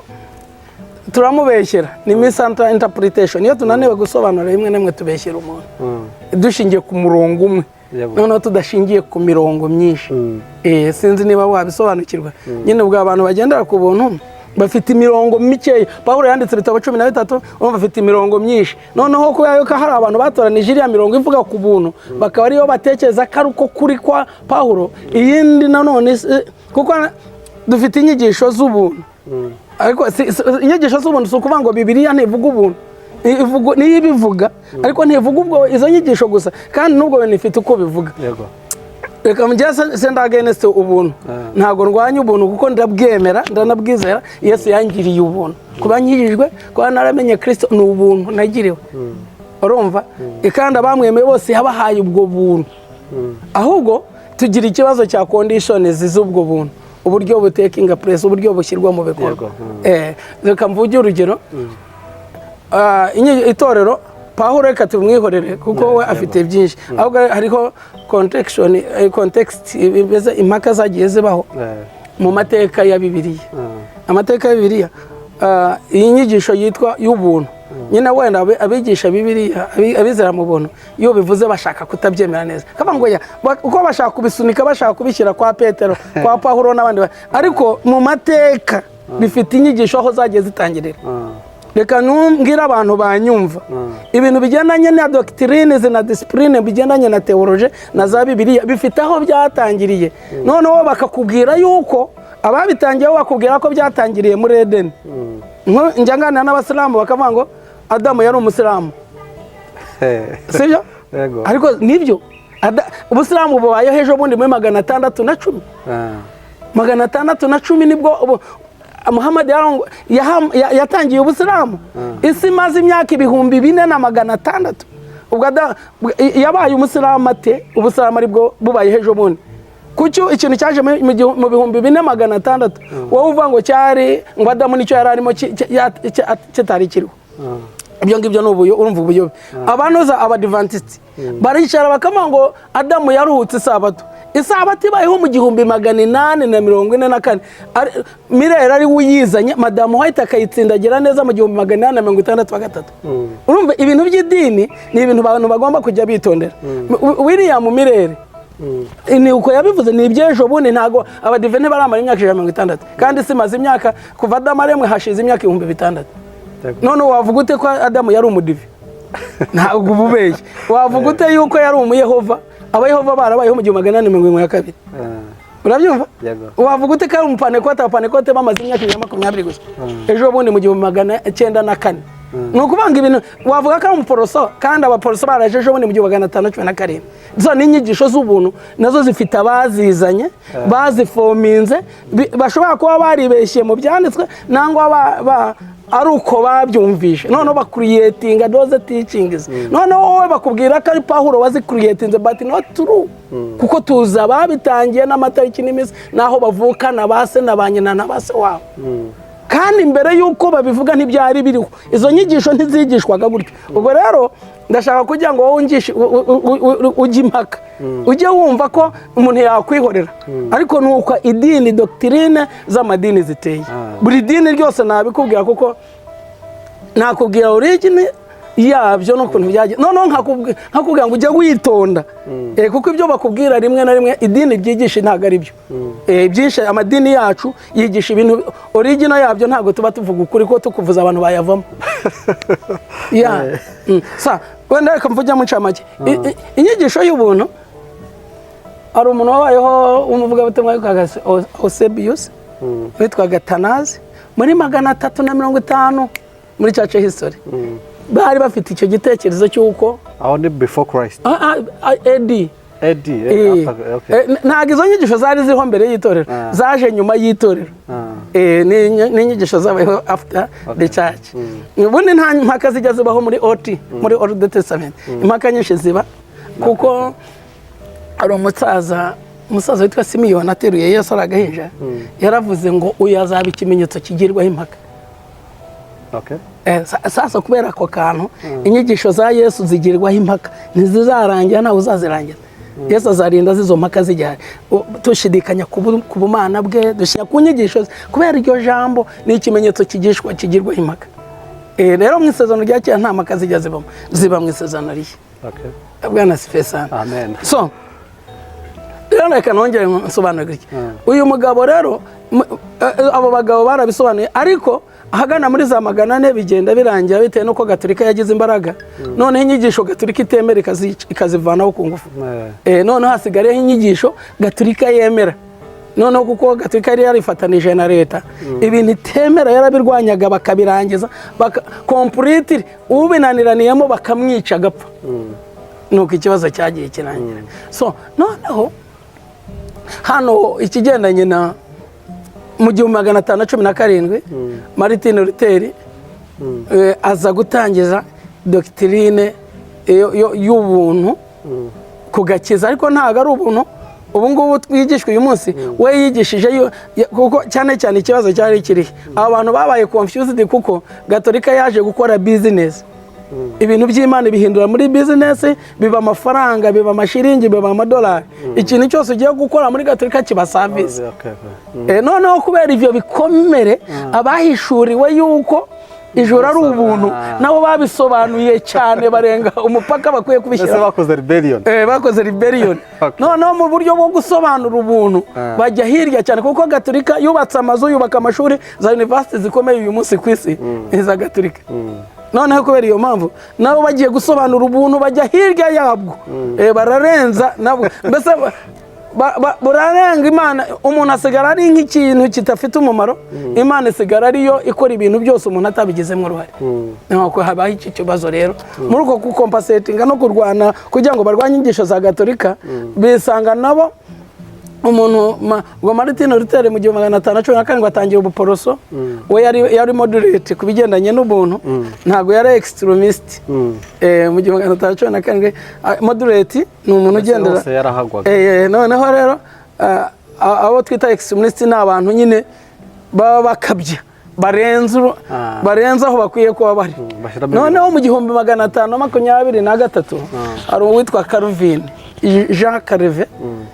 turamubeshyera, ni misinterpretation. Iyo tunaniwe gusobanura, rimwe na rimwe tubeshyera umuntu dushingiye ku murongo umwe, noneho tudashingiye ku mirongo myinshi. Sinzi niba wabisobanukirwa. Nyine ubwo abantu bagendera ku buntu bafite imirongo mikeya. Pawulo yanditse ibitabo 13, urumva bafite imirongo myinshi. Noneho kubera yuko hari abantu batoranije iriya mirongo ivuga ku buntu, bakaba ariyo batekereza ko ari uko kuri kwa Pawulo. Iyindi nanone kuko dufite inyigisho z'ubuntu, ariko inyigisho z'ubuntu si ukuvuga ngo Bibiliya ntivuga ubuntu. Niyo ibivuga, ariko ntivuga ubwo izo nyigisho gusa, kandi n'ubwo bintu ifite uko bivuga. Reka njye senda against ubuntu. Ntabwo ndwanya ubuntu, kuko ndabwemera, ndanabwizera. Yesu yangiriye ubuntu. Kuba nkijijwe, kuba naramenye Kirisito, ni ubuntu nagiriwe, urumva? Kandi abamwemeye bose yabahaye ubwo buntu. Ahubwo tugira ikibazo cya conditions z'ubwo buntu, uburyo butakinga place, uburyo bushyirwa mu bikorwa. Yego. Reka mvuge urugero. Itorero Pawulo, reka tumwihorere kuko we afite byinshi, ahubwo hariho context, imeze impaka zagiye zibaho mu mateka ya Bibiliya. Amateka ya Bibiliya, iyi nyigisho yitwa y'ubuntu nyine, wenda abigisha Bibiliya, abizera mu buntu, iyo bivuze bashaka kutabyemera neza, kavuga ngo ya, uko bashaka kubisunika, bashaka kubishyira kwa Petero, kwa Pawulo n'abandi, ariko mu mateka bifite inyigisho aho zagiye zitangirira. Reka numbwire abantu banyumva, ibintu bigendanye na doctrines na discipline, bigendanye na théologie na za Bibiliya, bifite aho byatangiriye. Noneho bakakubwira yuko ababitangiye, bakubwira ko byatangiriye muri Edeni. Njya nganira n'abasilamu, bakavuga ngo Adamu yari umusilamu, sibyo? Yego. Ariko nibyo? Ubusilamu bubayeho ejo bundi muri 610. 610 nibwo Muhammad yatangiye ubusilamu. Isi imaze imyaka 4600. Ubwo yabaye umusilamu ate, ubusilamu aribwo bubaye ejo bundi? Kuki ikintu cyaje mu 4600, wowe uvuga ngo cyari ngo Adamu nicyo yari arimo kitari kiriho? Ibyo ngibyo ni ubuyo, urumva ubuyobe. Abanoza abadivantisiti baricara bakavuga ngo Adamu yaruhutse isabato. Isabato ibayeho mu 1844. Miller ari we uyizanye, Madamu White akayitsindagira neza mu 1863. Urumva, ibintu by'idini ni ibintu abantu bagomba kujya bitondera. William Miller ni uko yabivuze, ni iby'ejo bundi. Ntabwo Abadive ntibaramara imyaka 160, kandi isi imaze imyaka, kuva Adamu aremwe hashize imyaka 6000. None wavuga ute ko Adamu yari Umudive? Ntabwo uba ubeshye. Wavuga ute yuko yari Umuyehova, Abayehova barabayeho mu 1872? Urabyumva? Yego. Wavuga ute ko ari Umupanekote, Abapanekote bamaze imyaka 120 gusa, ejo bundi mu 1904? Ni ukuvuga ngo ibintu wavuga ko ari Umuporoso, kandi Abaporoso baraje ejo bundi mu 1517. Zo ni inyigisho z'ubuntu, nazo zifite abazizanye, bazifominze, bashobora kuba baribeshye mu byanditswe nangwa ari uko babyumvishe, noneho bacreatinga those teachings. Noneho wowe bakubwira ko ari Pawulo wazicreatinze, but not true, kuko tuzi ababitangiye n'amatariki n'iminsi n'aho bavukana, ba se na ba nyina na ba se wabo. Kandi mbere y'uko babivuga ntibyari biriho, izo nyigisho ntizigishwaga gutyo. Ubwo rero ndashaka kugira ngo wowe ujye impaka, ujye wumva ko umuntu yakwihorera, ariko ni uko idini, doctrine z'amadini ziteye. Buri dini ryose nabikubwira, kuko nakubwira origin yabyo n'ukuntu byagiye, noneho nkakubwira ngo ujye witonda, kuko ibyo bakubwira rimwe na rimwe idini ryigisha ntabwo ari byo. Byinshi amadini yacu yigisha, ibintu origin yabyo ntabwo tuba tuvuga ukuri, ko tukuvuza abantu bayavamo. Ya. Sa wenda reka mvuge mu ncamake. Inyigisho y'ubuntu, hari umuntu wabayeho w'umuvugabutumwa witwaga Eusebius, witwaga Tanazi, muri 350 muri church history. Bari bafite icyo gitekerezo cy'uko Aho ni before Christ? AD. AD? After, okay. Ntabwo izo nyigisho zari ziriho mbere y'itorero, zaje nyuma y'itorero. Ni inyigisho zabayeho after the church. Ubundi nta mpaka zijya zibaho muri OT, muri Old Testament. Impaka nyinshi ziba kuko hari umusaza witwa Simiyoni ateruye Yesu ari agahinja, yaravuze ngo uyu azaba ikimenyetso kigirwaho impaka. Sasa kubera ako kantu, inyigisho za Yesu zigirwaho impaka, ntizizarangira, ntawe uzazirangiza. Yesu azarinda zizo mpaka zijyari. Dushidikanya ku bumana bwe, dushyira ku nyigisho ze, kubera iryo jambo ni ikimenyetso kigishwa kigirwaho impaka. Rero mu Isezerano rya Kera nta mpaka zijya zibamo, ziba mu Isezerano Rishya. Bwana sifesana. Amen. So rero reka nongere nsobanure gutya. Uyu mugabo rero, abo bagabo barabisobanuye, ariko ahagana muri za 400 bigenda birangira, bitewe n'uko Gaturika yagize imbaraga. Noneho inyigisho Gaturika itemera ikazivanaho ku ngufu. Noneho hasigayeho inyigisho Gaturika yemera. Noneho kuko Gaturika yari yarifatanije na leta, ibintu itemera yarabirwanyaga, bakabirangiza completely, ubinaniraniyemo bakamwica agapfa. Nuko ikibazo cyagiye kirangira. So noneho hano ikigendanye na mu 1517, Martin Luther aza gutangiza doctrine y'ubuntu ku gakiza, ariko ntabwo ari ubuntu ubu ngubu twigishwa uyu munsi. We yigishije kuko cyane cyane ikibazo cyari kirihe? Aba bantu babaye confused kuko Gatolika yaje gukora business, ibintu by'Imana bihindura muri business, biba amafaranga, biba amashiringi, biba amadolari. Ikintu cyose ugiye gukora muri Gatolika kiba service. Noneho kubera ibyo bikomere, abahishuriwe yuko ijoro ari ubuntu nabo babisobanuye cyane, barenga umupaka bakwiye Mbese kubishyira. bakoze rebellion? Bakoze rebellion. Noneho mu buryo bwo gusobanura ubuntu bajya hirya cyane, kuko Gatolika yubatse amazu, yubaka amashuri, za university zikomeye uyu munsi ku isi ni iza Gatolika. Noneho kubera iyo mpamvu nabo bagiye gusobanura ubuntu bajya hirya yabwo. Bararenza nabo, mbese burarenga Imana, umuntu asigara ari nk'ikintu kidafite umumaro, Imana isigara ariyo ikora ibintu byose umuntu atabigizemo uruhare. Nuko habaho iki kibazo rero muri uko gucompensatinga no kurwana kugira ngo barwanye inyigisho za Gatolika, bisanga nabo umuntu ngo Martin Luther mu 1517 atangira ubuporoso. We yari moderate ku bigendanye n'ubuntu, ntabwo yari extremist. Mu 1517, moderate ni umuntu ugendera Hose yarahagwaga. Noneho rero abo twita extremist ni abantu nyine baba bakabya, barenze barenze aho bakwiye kuba bari. Bashyiramo. Noneho mu 1523 hari uwitwa Calvin. Jean Calvin.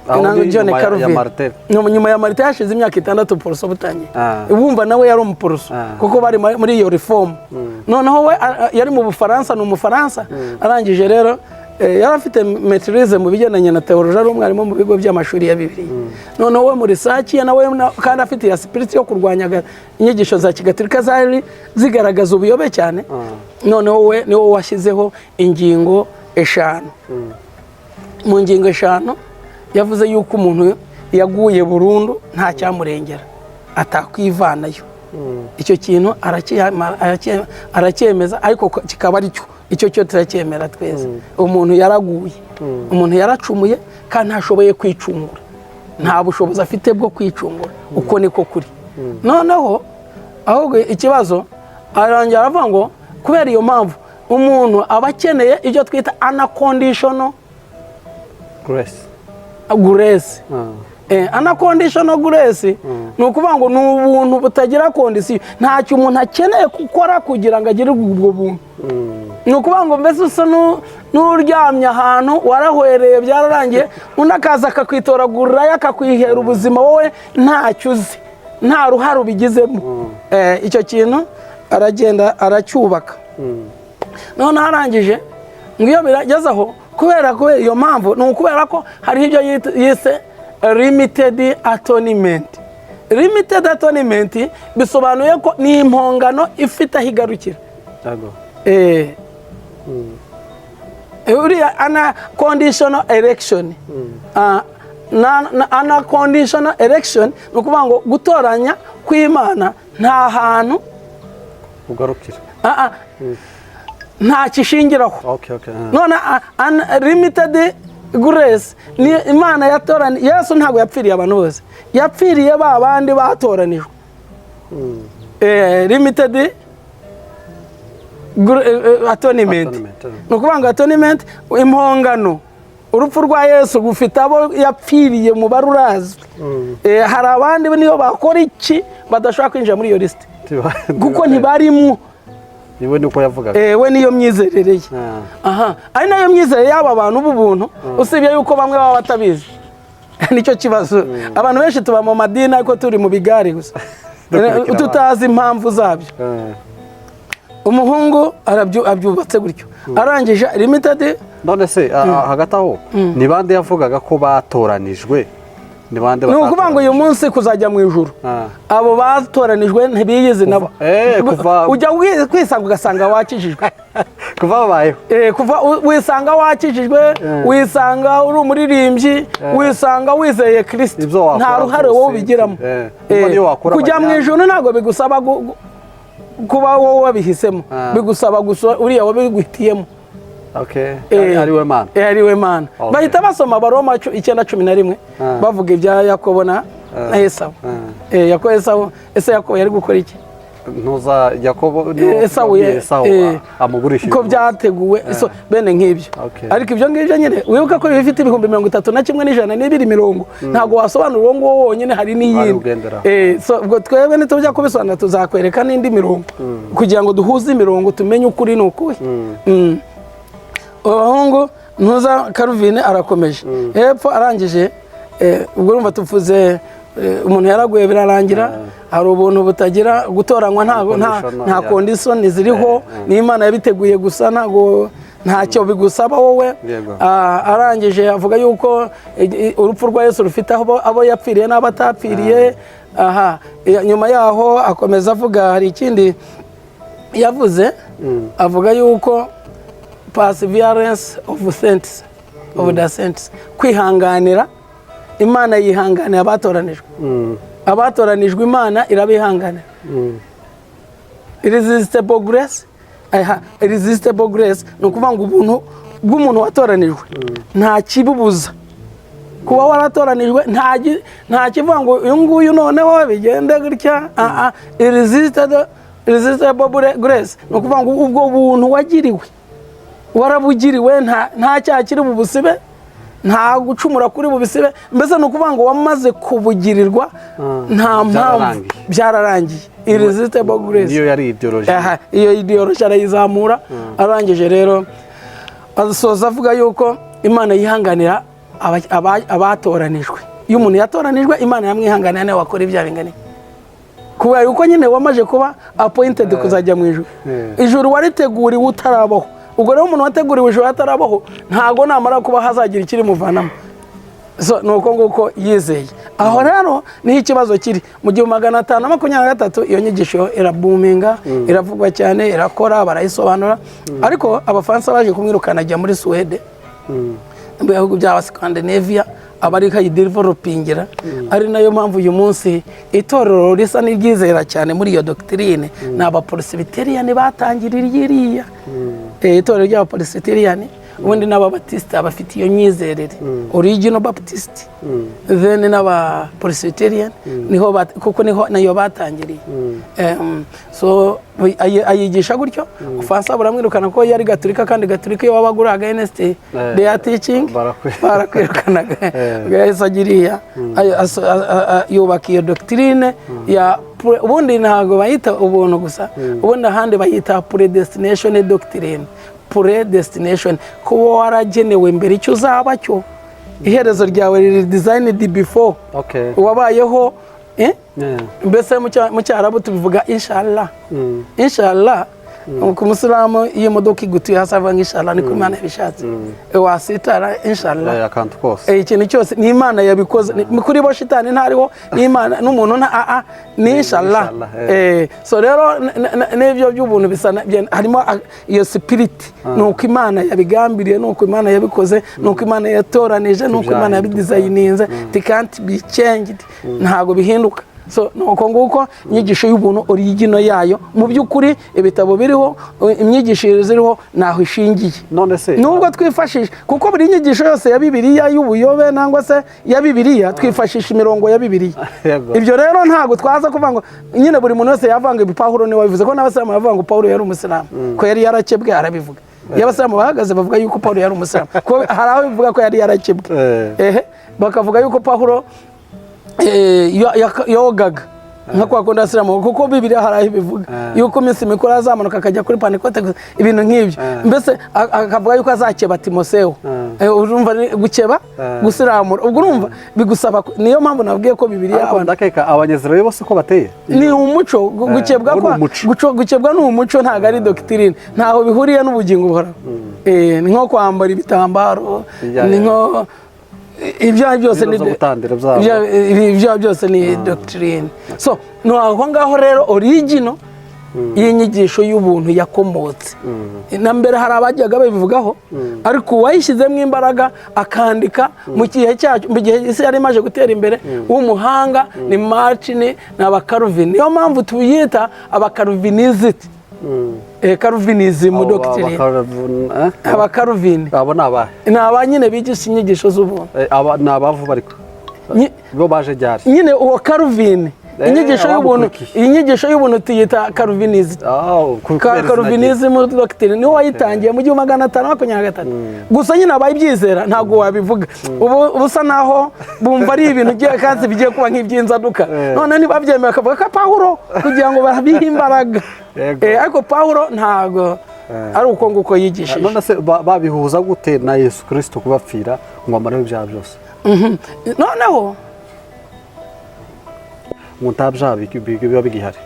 Aho na ni John nyuma ya Calvin. Martin. Nyuma ya Martin hashize imyaka 6 Poroso butangiye. Wumva nawe yari umuporoso kuko bari muri iyo reform. Noneho we yari mu Bufaransa, ni Umufaransa. Arangije rero yari afite maîtrise mu bigendanye na théologie, ari umwarimu mu bigo by'amashuri ya Bibiliya. Noneho we muri research ye nawe kandi afite ya spirit yo kurwanya inyigisho za kigatolika zari zigaragaza ubuyobe cyane. Noneho we niwe washyizeho ingingo 5. Mu ngingo 5 yavuze yuko umuntu yaguye burundu nta cyamurengera, atakwivanayo. Icyo kintu aracyemeza, ariko kikaba ari cyo, icyo cyo turacyemera twese. Umuntu yaraguye, umuntu yaracumuye kandi ntashoboye kwicungura, nta bushobozi afite bwo kwicungura. Uko niko kuri. Noneho ahubwo ikibazo, arongera aravuga ngo kubera iyo mpamvu umuntu aba akeneye ibyo twita unconditional Grace. Grace. Unconditional grace ni ukuvuga ngo ni ubuntu butagira condition, ntacyo umuntu akeneye gukora kugira ngo agire ubwo buntu. Ni ukuvuga ngo mbese usa n'uryamye ahantu warahwereye, byararangiye, undi akaza akakwitoragurirayo, akakwihera ubuzima, wowe ntacyo uzi, nta ruhare ubigizemo. Icyo kintu aragenda aracyubaka. Noneho arangije ngo iyo birageze aho, kubera iyo mpamvu, ni ukubera ko hariho ibyo yise limited atonement. Limited atonement bisobanuye ko ni impongano ifite aho igarukira. Uriya unconditional election, unconditional election ni ukuvuga ngo gutoranya kw'Imana nta hantu ugarukira. Ah, ah, nta kishingiraho. None unlimited grace ni Imana yatorani Yesu ntabwo yapfiriye abantu bose, yapfiriye ba bandi batoranijwe. Limited atonement. Atonement. Ni ukuvuga ngo atonement, impongano, urupfu rwa Yesu rufite abo yapfiriye, umubare urazwi. Hari abandi niyo bakora iki badashobora kwinjira muri iyo lisite kuko ntibarimwo. Niwe niko yavugaga. We niyo myizerere ye. Aha ari nayo myizerere y'aba bantu b'ubuntu, usibye yuko bamwe baba batabizi, nicyo kibazo. Abantu benshi tuba mu madini ariko turi mu bigare gusa, Dukurikira. Tutazi impamvu zabyo. Umuhungu abyubatse gutyo, arangije limited. None se hagati aho ni bande yavugaga ko batoranijwe, ni bande? Ni ukuvuga ngo uyu munsi kuzajya mu ijuru, abo batoranijwe ntibiyizi nabo. Ujya kwisanga ugasanga wakijijwe. Kuva babayeho. Kuva wisanga wakijijwe, wisanga uri umuririmbyi, wisanga wizeye Kirisito. Ibyo wakora Nta ruhare byose, wowe ubigiramo. Kuko niyo wakora Kujya mu amanyanga. ijuru ntabwo bigusaba kuba wowe wabihisemo, bigusaba gusa uriya wabiguhitiyemo. Ari we Mana. Ari we Mana. Bahita basoma Abaroma 9:11, bavuga ibya Yakobo na Esawu. Yakobo, Esawu, ese Yakobo yari gukora iki? Ntuza Yakobo Esawu wabwiye Esawu amugurisha ko ibintu. Byateguwe so bene nk'ibyo. Ariko ibyo ngibyo nyine wibuka ko bifite 31,102 mirongo, ntabwo wasobanura uwo nguwo wonyine, hari n'iyindi. Ugenderaho. So ubwo twebwe nitujya kubisobanura tuzakwereka n'indi mirongo kugira ngo duhuze imirongo, tumenye ukuri ni ukuhe. Abahungu ntuza Calvin arakomeje hepfo, arangije ubwo urumva tuvuze umuntu yaraguye birarangira, hari ubuntu butagira gutoranywa, ntabwo nta Condition, nta condition ziriho, ni Imana yabiteguye gusa, ntabwo ntacyo bigusaba wowe. Arangije avuga yuko urupfu rwa Yesu rufite aho abo yapfiriye n'abo atapfiriye. Aha nyuma yaho akomeza avuga, hari ikindi yavuze, avuga yuko perseverance of saints, of the saints, kwihanganira, Imana yihanganira abatoranijwe. Abatoranijwe Imana irabihanganira. Irresistible grace, aha, irresistible grace ni ukuvuga ngo ubuntu bw'umuntu watoranijwe nta kibubuza kuba waratoranijwe, nta kivuga ngo uyu nguyu noneho bigende gutya. Ah, ah, irresistible grace ni ukuvuga ngo ubwo buntu wagiriwe, warabugiriwe, nta cyaha kiri bubusibe, nta gucumura kuri bubisibe. Mbese ni ukuvuga ngo wamaze kubugirirwa, nta mpamvu. Byararangiye. Byararangiye, irresistible grace. Niyo yari ideology. Aha, iyo ideology arayizamura. Arangije rero asoza avuga yuko Imana yihanganira Abatoranijwe. Iyo umuntu yatoranijwe, Imana yamwihanganira, nawe wakora ibyaha bingana iki? Kubera yuko nyine wamaze kuba appointed kuzajya mu ijuru. Ijuru wariteguriwe utarabaho. Ubwo rero umuntu wateguriwe ijuru atarabaho, ntago namara kuba hazagira ikirimuvanamo. So ni uko nguko yizeye. Aho rero niho ikibazo kiri. Mu 1523 iyo nyigisho irabuminga, iravugwa cyane, irakora, barayisobanura, ariko Abafaransa baje kumwirukana, ajya muri Suwede, mu bihugu bya Scandinavia, aba ariko ayidevelopingira. Ari nayo mpamvu uyu munsi itorero risa n'iryizera cyane muri iyo doctrine ni Abapresbiteriyani batangiriye iriya. Itorero ry'Abapresbiteriyani ubundi n'Ababatisita bafite iyo myizerere, original Baptist, then n'Abapresbiteriyani niho kuko niho nayo batangiriye. So ayigisha gutyo, Ubufaransa buramwirukana kuko yari Gaturika, kandi Gaturika iyo wabaga uri against their teaching barakwirukanaga. Yahise agira iriya yubaka iyo doctrine ya ubundi ntabwo bayita ubuntu gusa, ubundi ahandi bayita predestination doctrine. Predestination, kuba waragenewe mbere icyo uzaba cyo, iherezo ryawe riri designed before wabayeho, eh? Mbese mu Cyarabu tubivuga inshallah. Inshallah, ku Musilamu iyo imodoka igutuye hasi avuga ngo inshallah, niko Imana yabishatse. Wasitara, inshallah. Akantu kose. Ikintu cyose ni Imana yabikoze. Kuri bo shitani ntariho, n'Imana n'umuntu nta a ni inshallah. Inshallah. So rero n'ibyo by'ubuntu bisa harimo iyo spirit, ni uko Imana yabigambiriye, ni uko Imana yabikoze, ni uko Imana yatoranije, ni uko Imana Ntibyahinduka. yabidesigninze. It can't be changed, ntabwo bihinduka. So ni uko nguko inyigisho y'ubuntu, original yayo mu by'ukuri, ibitabo biriho, imyigishirize iriho, ntaho ishingiye. None se Nubwo twifashisha, kuko buri nyigisho yose ya Bibiliya y'ubuyobe nangwa se ya Bibiliya, twifashisha imirongo ya Bibiliya. Ibyo rero ntabwo twaza kuvuga ngo nyine buri muntu wese yavanga ibi Pawulo niwe wabivuze, ko n'Abasilamu bavuga ngo Pawulo yari Umusilamu, ko yari yarakebwe. Arabivuga. Iyo Abasilamu bahagaze bavuga yuko Pawulo yari Umusilamu, ko hari aho bivuga ko yari yarakebwe. Ehe, bakavuga yuko Pawulo yogaga nka kwa kundi Abasilamu, kuko Bibiliya hari aho ibivuga yuko iminsi mikuru azamanuka akajya kuri Pantekote, ibintu nk'ibyo. Mbese akavuga yuko azakeba Timosewo. Urumva ni gukeba, gusiramura. Ubwo urumva bigusaba niyo mpamvu nabwiye ko Bibiliya Ariko ndakeka Abanyezerayo bose ko bateye. Ni umuco gukebwa. Uwo ni Kwa umuco. Gukebwa ni umuco, ntabwo ari doctrine, ntaho bihuriye n'ubugingo buhoraho. Ni nko kwambara ibitambaro, ni nko ibyo ari byose. Ibintu Ni zo gutandira byabo. Ibyo byose ni doctrine. So ni aho ngaho rero original y'inyigisho y'ubuntu yakomotse. Na mbere hari abajyaga babivugaho, ariko uwayishyizemo imbaraga akandika mu gihe cyacu, mu gihe isi yari imaze gutera imbere, w'umuhanga ni Martin, ni Abakaruvini. Niyo mpamvu tuyita Abakaruvinisiti, Calvinism Abo doctrine. Abakaruvini. Abo ni abahe? Ni aba nyine bigisha inyigisho z'ubuntu. Aba ni abavuba, ariko bo baje ryari? Nyine uwo Karuvini, inyigisho y'ubuntu, abamukurikiye. iyi nyigisho y'ubuntu tuyita Calvinism. Ah, kubera izina rye. Calvinism doctrine niwo wayitangiye mu 1523. Gusa nyine abayibyizera ntabwo wabivuga ubu, usa naho bumva ari ibintu ugiye kandi bigiye kuba nk'iby'inzaduka. None ntibabyemeye, bakavuga ko Pawulo, kugira ngo babihe imbaraga. Ariko Pawulo ntabwo ari uko nguko yigishije. None se babihuza gute na Yesu Kirisito kubapfira ngo amareho ibyaha byose? Noneho Ngo nta byaha biba bigihari.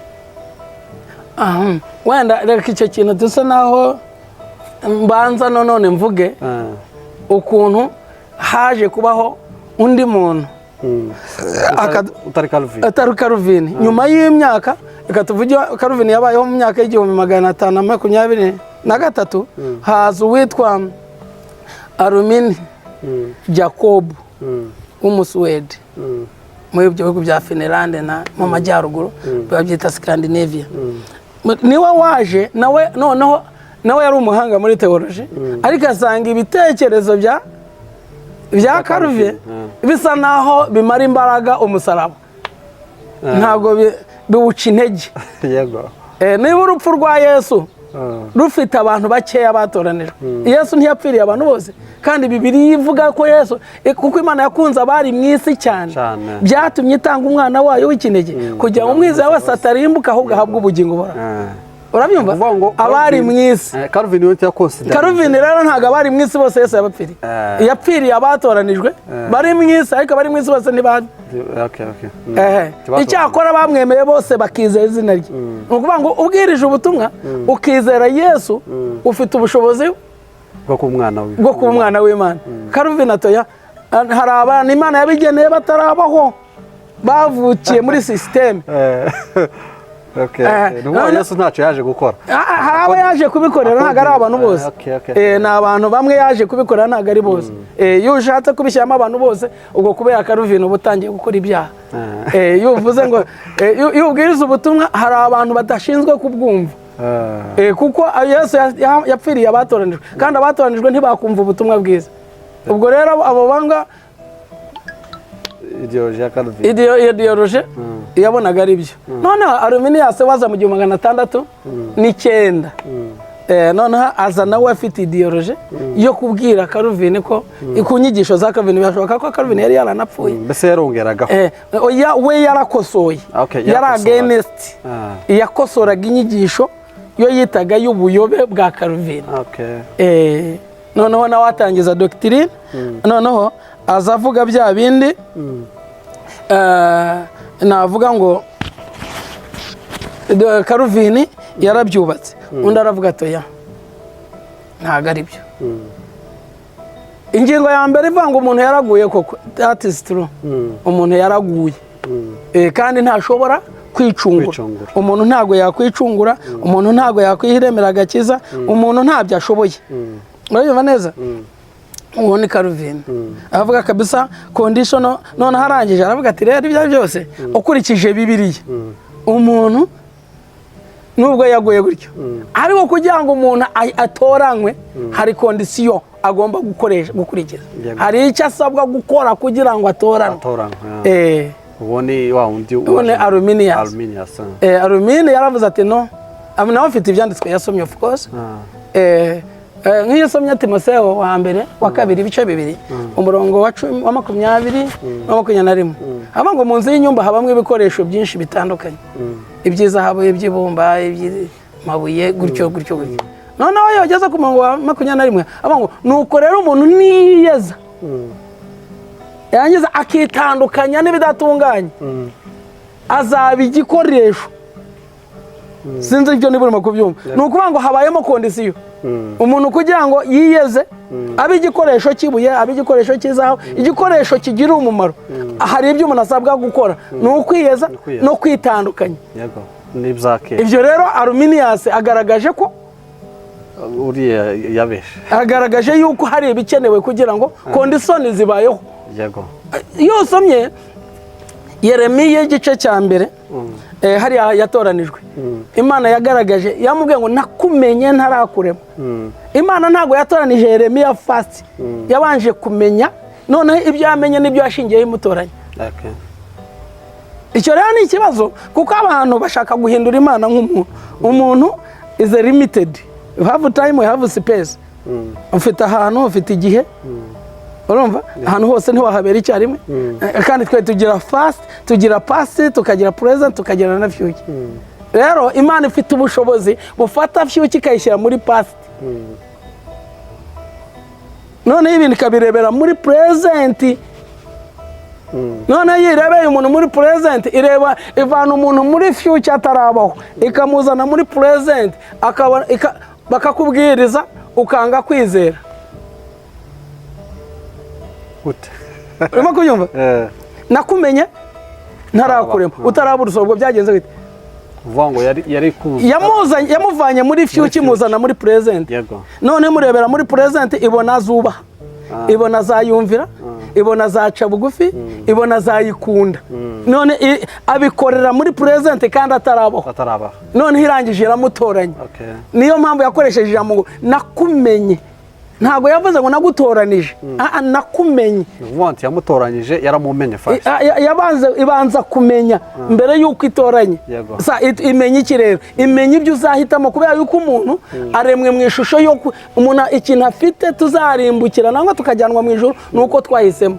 Aha, wenda reka icyo kintu dusa naho mbanza none mvuge ukuntu haje kubaho undi muntu Utari Calvin. Atari Karuvini. Nyuma y'imyaka, reka tuvuge Karuvini yabayeho mu myaka y'1523, haza uwitwa Arumini Jacob w'Umusuwedi muri ibyo bihugu bya Finlande na mu majyaruguru babyita Scandinavia. Niwe waje nawe noneho, nawe yari umuhanga muri théologie, ariko asanga ibitekerezo bya Calvin bisa naho bimara imbaraga umusaraba, ntabwo biwuca intege. Niba urupfu rwa Yesu rufite abantu bakeya batoranijwe, Yesu ntiyapfiriye abantu bose. Kandi Bibiliya ivuga ko Yesu kuko Imana yakunze abari mu isi cyane, Cyane. byatumye itanga umwana wayo w'ikinege, kugira ngo umwizera wese atarimbuka, ahubwo ahabwe ubugingo buhoraho. Urabyumva? Ukuvuga ngo Abari mu isi. Calvin we yaconsidera. Calvin rero ntabwo abari mu isi bose Yesu yabapfiriye. Yapfiriye abatoranijwe bari mu isi, ariko abari mu isi bose ntibari. Okay. Ehe. Tibatoranyijwe. Icyakora bamwemeye bose bakizera izina rye. Ni ukuvuga ngo ubwirije ubutumwa ukizera Yesu, ufite ubushobozi bwo kuba umwana we bwo kuba umwana w'Imana. Calvin atoya, hari abantu Imana yabigeneye batarabaho, bavukiye muri système. Okay. Ni ukuvuga Yesu ntacyo yaje gukora. Hari abo yaje kubikorera, ntabwo ari abantu bose. Okay. Ni abantu bamwe yaje kubikorera, ntabwo ari bose. Iyo ushatse kubishyiramo abantu bose, ubwo kubera Calvin uba utangiye gukora ibyaha. Iyo uvuze ngo iyo ubwiriza ubutumwa, hari abantu badashinzwe kubwumva. Kuko Yesu yapfiriye abatoranijwe, kandi abatoranijwe ntibakumva ubutumwa bwiza. Ubwo rero abo banga Idéologie ya Calvin. Idéologie yabonaga ari byo. Noneho Arminius waza mu 1609. Noneho aza nawe afite idéologie yo kubwira Calvin ko ku nyigisho za Calvin, birashoboka ko Calvin yari yaranapfuye. Mbese yarongeragaho? Oya, we yarakosoye. Okay, yari yarakosoraga. against. Yakosoraga inyigisho yo yitaga y'ubuyobe bwa Calvin. Noneho nawe atangiza doctrine, noneho aza avuga bya bindi, navuga ngo Calvin yarabyubatse, undi aravuga ati: "Oya, ntabwo ari byo." Ingingo ya mbere ivuga ngo umuntu yaraguye koko, that is true, umuntu yaraguye. Kandi ntashobora kwicungura. Kwicungura. Umuntu ntabwo yakwicungura, umuntu ntabwo yakwiremera agakiza, umuntu ntabyo ashoboye. Urabyumva neza? Uwo ni Calvin, aravuga kabisa condition. Noneho arangije aravuga ati: "Rero ibyo ari byose, ukurikije Bibiliya, umuntu nubwo yaguye gutyo, ariko kugira ngo umuntu atoranywe hari condition agomba gukoresha, gukurikiza." Hari icyo asabwa gukora kugira ngo atoranywe. Atoranywa. Uwo ni wa wundi. Uwo ni Arminius. Arminius. Arminius yaravuze ati: "No." Nawe afite ibyanditswe yasomye, of course. Nk'iyo usomye Timoteyo wa mbere, wa kabiri, ibice 2, umurongo wa 10, wa 20 na 21, haba ngo mu nzu y'inyumba habamo ibikoresho byinshi bitandukanye, iby'izahabu, iby'ibumba, iby'amabuye, gutyo gutyo gutyo. Noneho iyo ugeze ku murongo wa 21, haba ngo: "Nuko rero umuntu niyeza, yarangiza akitandukanya n'ibidatunganye, azaba igikoresho." Sinzi ibyo niba urimo kubyumva. Ni ukuvuga ngo habayemo condition. Umuntu kugira ngo yiyeze, abe igikoresho cy'ibuye, abe igikoresho cy'izahabu, igikoresho kigira umumaro, hari ibyo umuntu asabwa gukora, ni ukwiyeza ukwiyeza. no kwitandukanya. Yego, ni ibya kera. Ibyo rero Arminius agaragaje ko uriya yabeshe. Agaragaje yuko hari ibikenewe kugira ngo condition zibayeho. Iyo usomye Yeremiya igice cya 1, hariya yatoranijwe, Imana yagaragaje, yamubwiye ngo: "Nakumenye ntarakurema." Imana ntabwo yatoranije Yeremiya first, yabanje kumenya, noneho ibyo yamenye n'ibyo yashingiyeho imutoranya. Icyo rero ni ikibazo, kuko abantu bashaka guhindura Imana nk'umuntu. Umuntu is a limited, you have time, you have space. Ufite ahantu, ufite igihe, urumva ahantu hose ntiwahabera icyarimwe. Kandi twe tugira first, tugira past, tukagira present, tukagira na future. Rero Imana ifite ubushobozi bufata future ikayishyira muri past, noneho ibintu ikabirebera muri present. Noneho iyo irebeye umuntu muri present, ireba ivana umuntu muri future atarabaho, ikamuzana muri present, akabona bakakubwiriza ukanga kwizera. Gute? Urimo kubyumva? Nakumenye ntarakurema, utarabura ubwo byagenze bite? Uvuga ngo yari kuza. Yamuzanye, yamuvanye muri future, imuzana muri present. None murebera muri present, ibona azubaha, ibona azayumvira, ibona azaca bugufi, ibona azayikunda. None abikorera muri present kandi atarabaho. Atarabaho. Noneho irangije iramutoranya. Niyo mpamvu yakoresheje ijambo ngo "nakumenye". Ntabwo yavuze ngo "nagutoranije". Ah, ah, "nakumenye". Ni ukuvuga ngo yamutoranyije yaramumenye first. Yabanze, ibanza kumenya mbere y'uko itoranya. Imenya iki rero? Imenya ibyo uzahitamo, kubera yuko umuntu aremwe mu ishusho yo umuntu ikintu afite tuzarimbukira nangwa tukajyanwa mu ijuru ni uko twahisemo.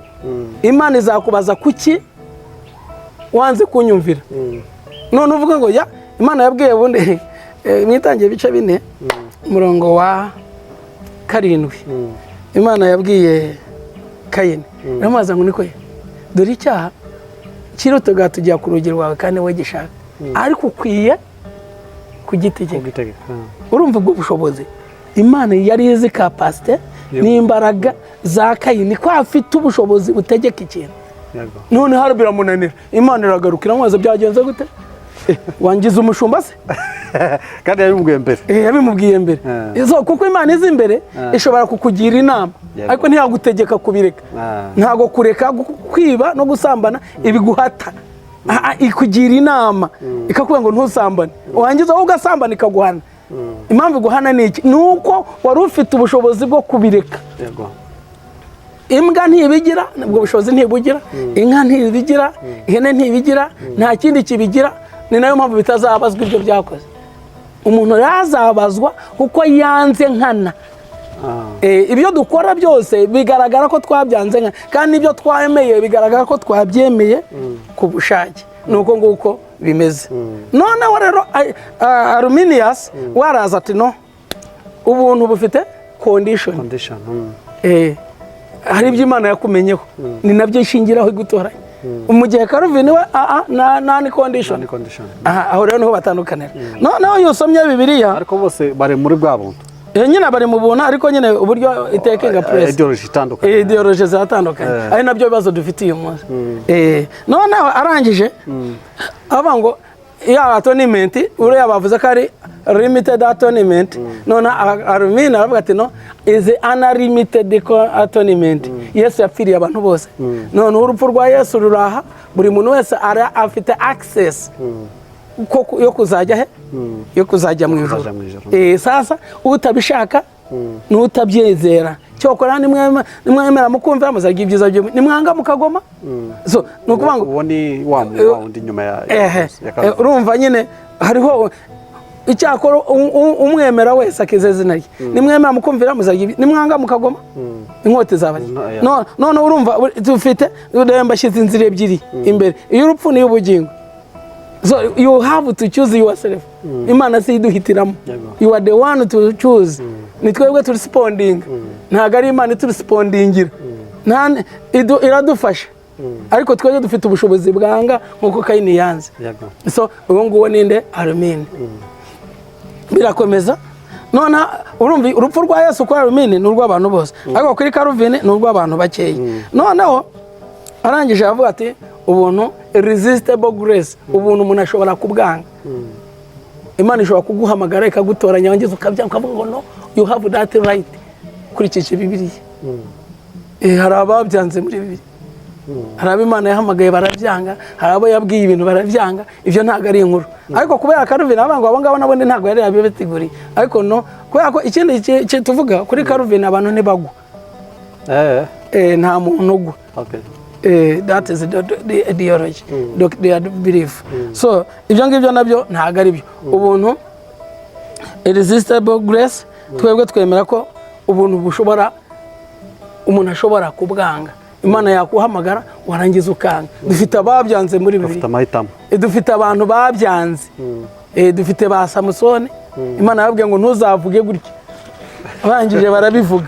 Imana izakubaza: "Kuki wanze kunyumvira?" None uvuga ngo ya Imana yabwiye ubundi. Mu Itangira ibice 4, umurongo wa 7, Imana yabwiye Kayini, iramubaza ngo: "Niko ye, dore icyaha kirotoga tujya ku rugi rwawe, kandi we gishaka, ariko ukwiye kugitegeka." Kugitegeka. Urumva ubwo bushobozi Imana yari izi, capacité n'imbaraga za Kayini, ko afite ubushobozi butegeka ikintu. None hano biramunanira, Imana iragaruka iramubaza: "Byagenze gute? Wangiza umushumba se?" Kandi yabimubwiye mbere. Yabimubwiye mbere. So, kuko Imana izi imbere, ishobora kukugira inama, ariko ntiyagutegeka kubireka. Ntabwo kureka kwiba no gusambana ibiguhata. Ikugira inama, ikakubwira ngo ntusambane, wangiza wowe ugasambana, ikaguhana. Impamvu iguhana ni iki? Ni uko wari ufite ubushobozi bwo kubireka. Imbwa ntibigira ubwo bushobozi, ntibugira. Inka ntibigira, ihene ntibigira, nta kindi kibigira. Ni nayo mpamvu bitazabazwa ibyo byakoze. Umuntu yazabazwa kuko yanze nkana. Ibyo dukora byose bigaragara ko twabyanze nkana, kandi ibyo twemeye bigaragara ko twabyemeye ku bushake. Ni uko nguko bimeze. Noneho rero Arminius waraza ati: "No, ubuntu bufite condition." Condition. Hari ibyo Imana yakumenyeho, ni nabyo ishingiraho igutoranya, mu gihe Calvin we aa nta ni condition. Ni condition. Aha, aho rero niho batandukanira. Noneho iyo usomye Bibiliya, Ariko bose bari muri bwa buntu. Nyine bari mu buntu, ariko nyine uburyo itakinga place. Ideology itandukanye. Ideology ziratandukanye, ari nabyo bibazo dufite uyu munsi. Noneho arangije avuga ngo ya atonement, uriya bavuze ko ari limited atonement, none Arminian aravuga ati: "No, is unlimited atonement. Yesu yapfiriye abantu bose. Noneho urupfu rwa Yesu ruraha buri muntu wese, afite access yo kuzajya he? Yo kuzajya mu ijuru." Kuzajya mu ijuru. Sasa utabishaka n'utabyizera, cyokora nimwemera mukumvira, muzarya ibyiza byo, nimwanga mukagoma. So ni ukuvuga ngo Uwo ni wa wundi nyuma ya ya Calvin. Urumva nyine hariho icyakora umwemera wese akiza izina rye, nimwemera mukumvira muzarya nimwanga mukagoma, inkota izabarya. None urumva dufite mbashyize inzira ebyiri imbere, iy'urupfu n'iy'ubugingo. So you have to choose yourself. Imana si iduhitiramo. You are the one to choose. Ni twebwe turespondinga, ntabwo ari Imana iturespondingira. Iradufasha, ariko twebwe dufite ubushobozi bwanga nk'uko Kayini yanze. So uwo nguwo ninde? Arminian. Birakomeza. None urumva urupfu rwa Yesu kuri Arminian ni urw'abantu bose, ariko kuri Calvin ni urw'abantu bakeya. Noneho arangije aravuga ati: "Ubuntu irresistible grace, ubuntu umuntu ashobora kubwanga. Imana ishobora kuguhamagara ikagutoranya, wangiza ukabyanga, ukavuga ngo no, you have that right." Ukurikije Bibiliya, hari ababyanze muri Bibiliya, hari abo Imana yahamagaye barabyanga, hari abo yabwiye ibintu barabyanga. Ibyo ntabwo ari inkuru. Ariko kubera Calvin avuga ngo abo ngabo nabo ntabwo yari yabibateguriye. Ariko no kubera ko ikindi tuvuga kuri Calvin, abantu ntibagwa. Nta muntu ugwa. That is the ideology, their belief. So ibyo ngibyo nabyo ntabwo ari byo. Ubuntu irresistible grace, twebwe twemera ko ubuntu bushobora, umuntu ashobora kubwanga. Imana yakuhamagara, warangiza ukanga. Dufite ababyanze muri Bafite Bibiliya. amahitamo. Dufite abantu babyanze. Dufite ba Samusoni, Imana yababwiye ngo ntuzavuge gutya, barangije barabivuga.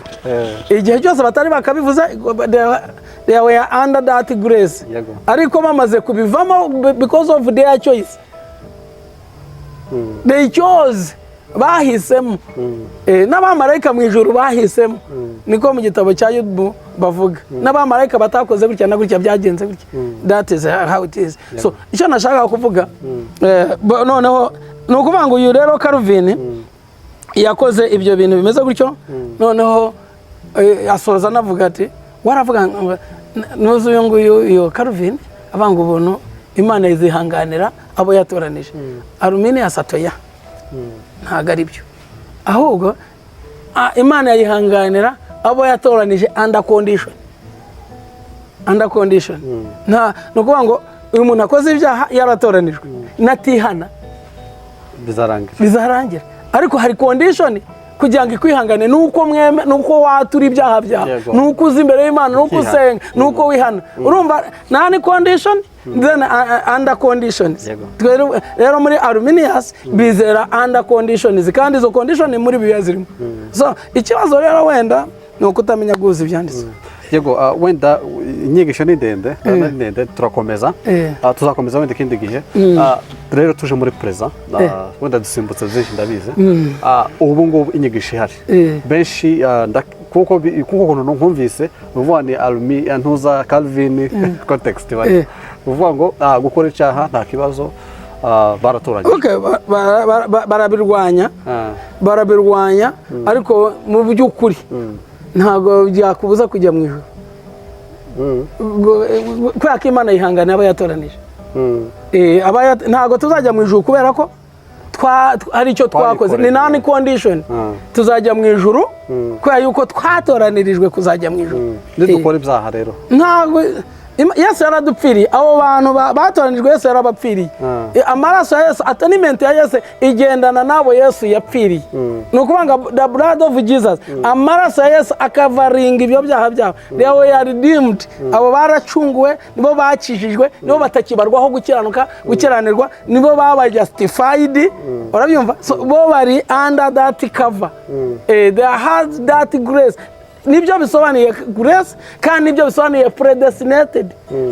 Igihe cyose batari bakabivuze, they were under that grace. Ariko bamaze kubivamo because of their choice, they chose, bahisemo. N'abamarayika mu ijuru bahisemo, niko mu gitabo cya Yubu bavuga, n'abamarayika batakoze gutya na gutya, byagenze gutya. That is how it is. So icyo nashakaga kuvuga, noneho ni ukuvuga ngo uyu rero Calvin yakoze ibyo bintu bimeze gutyo. Noneho asoza anavuga ati, waravuga ngo nuzi uyu nguyu, iyo Calvin avuga ngo ubuntu Imana izihanganira abo yatoranije. Arminius ati: "Oya, ntabwo ari byo, ahubwo Imana yayihanganira abo yatoranije under condition." Under condition, nta ni ukuvuga ngo uyu muntu akoze ibyaha yaratoranijwe natihana Bizarangira. Bizarangira, ariko hari condition. Kugira ngo ikwihangane nuko mweme, nuko watura ibyaha byawe, nuko uza imbere y'Imana, nuko Ukihana. usenga, nuko wihana. Urumva nani condition, then under conditions. Rero muri Arminius bizera under conditions, kandi izo condition muri Bibiliya zirimo. So ikibazo rero wenda ni ukutamenya guhuza ibyanditswe. Yego, wenda inyigisho ni ndende, ni ndende, turakomeza. Tuzakomeza wenda ikindi gihe. Rero tuje muri present, wenda dusimbutse byinshi, ndabizi. Ubu ngubu inyigisho ihari, benshi kuko ukuntu nkumvise, ni ukuvuga ni Armi ntuza Calvin context bari ni ukuvuga ngo gukora icyaha nta kibazo, baratoranyije. Okay, barabirwanya. Barabirwanya, ariko mu by'ukuri ntabwo byakubuza kujya mu ijuru. Kubera ko Imana yihangana aba yatoranije. Ntabwo tuzajya mu ijuru kubera ko hari icyo twakoze, ni Twabikoreye. Non condition. Tuzajya mu ijuru kubera yuko twatoranirijwe kuzajya mu ijuru. Nidukora ibyaha rero? Ntabwo Yesu yaradupfiriye. Abo bantu batoranijwe, Yesu yarabapfiriye. Amaraso ya Yesu, atonement ya Yesu igendana n'abo Yesu yapfiriye. Ni ukuvuga ngo the blood of Jesus, amaraso ya Yesu akacoveringa ibyo byaha byabo. They were redeemed. Abo baracunguwe, nibo bakijijwe, nibo batakibarwaho gukiranuka, gukiranirwa, nibo babaye justified. Urabyumva? So bo bari under that cover. They had that grace. Nibyo bisobanuye grace, kandi nibyo bisobanuye predestinated.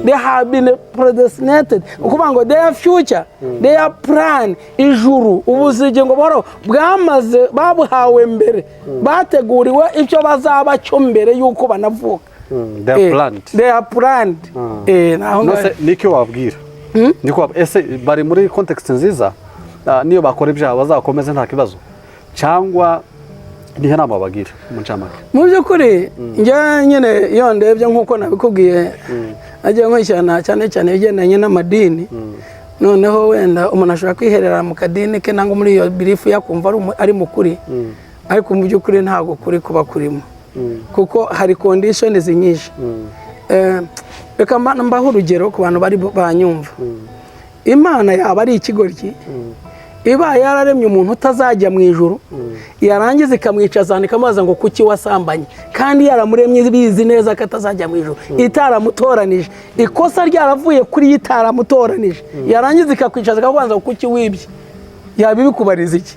They have been predestinated, ukuvuga ngo their future, their plan, ijuru, ubugingo buhoraho bwamaze babuhawe mbere, bateguriwe icyo bazaba cyo mbere y'uko banavuka. They are planned. They are planned. Naho ngaho. Nose niko wabwira, niko ese bari muri context nziza? Niyo bakora ibyaha bazakomeze nta kibazo, cyangwa nihe nama bagira mu ncamake? Mu by'ukuri njye nyine iyo ndebye, nk'uko nabikubwiye, nagiye nkurikirana cyane cyane ibigendanye n'amadini. Noneho wenda umuntu ashobora kwiherera mu kadini ke nangwa muri iyo belief, yakumva ari mukuri, ariko mu by'ukuri ntabwo kuri kuba kurimo, kuko hari conditions nyinshi. Reka mbahe urugero ku bantu bari banyumva. Imana yaba ari ikigoryi ibaye yararemye umuntu utazajya mu ijuru, yarangiza ikamwicazana, ikamubaza ngo kuki wasambanye, kandi yaramuremye bizi neza ko atazajya mu ijuru, itaramutoranije, ikosa ryaravuye kuri yo itaramutoranije, yarangiza ikakwicaza ikakubaza ngo kuki wibye? Yaba ibikubariza iki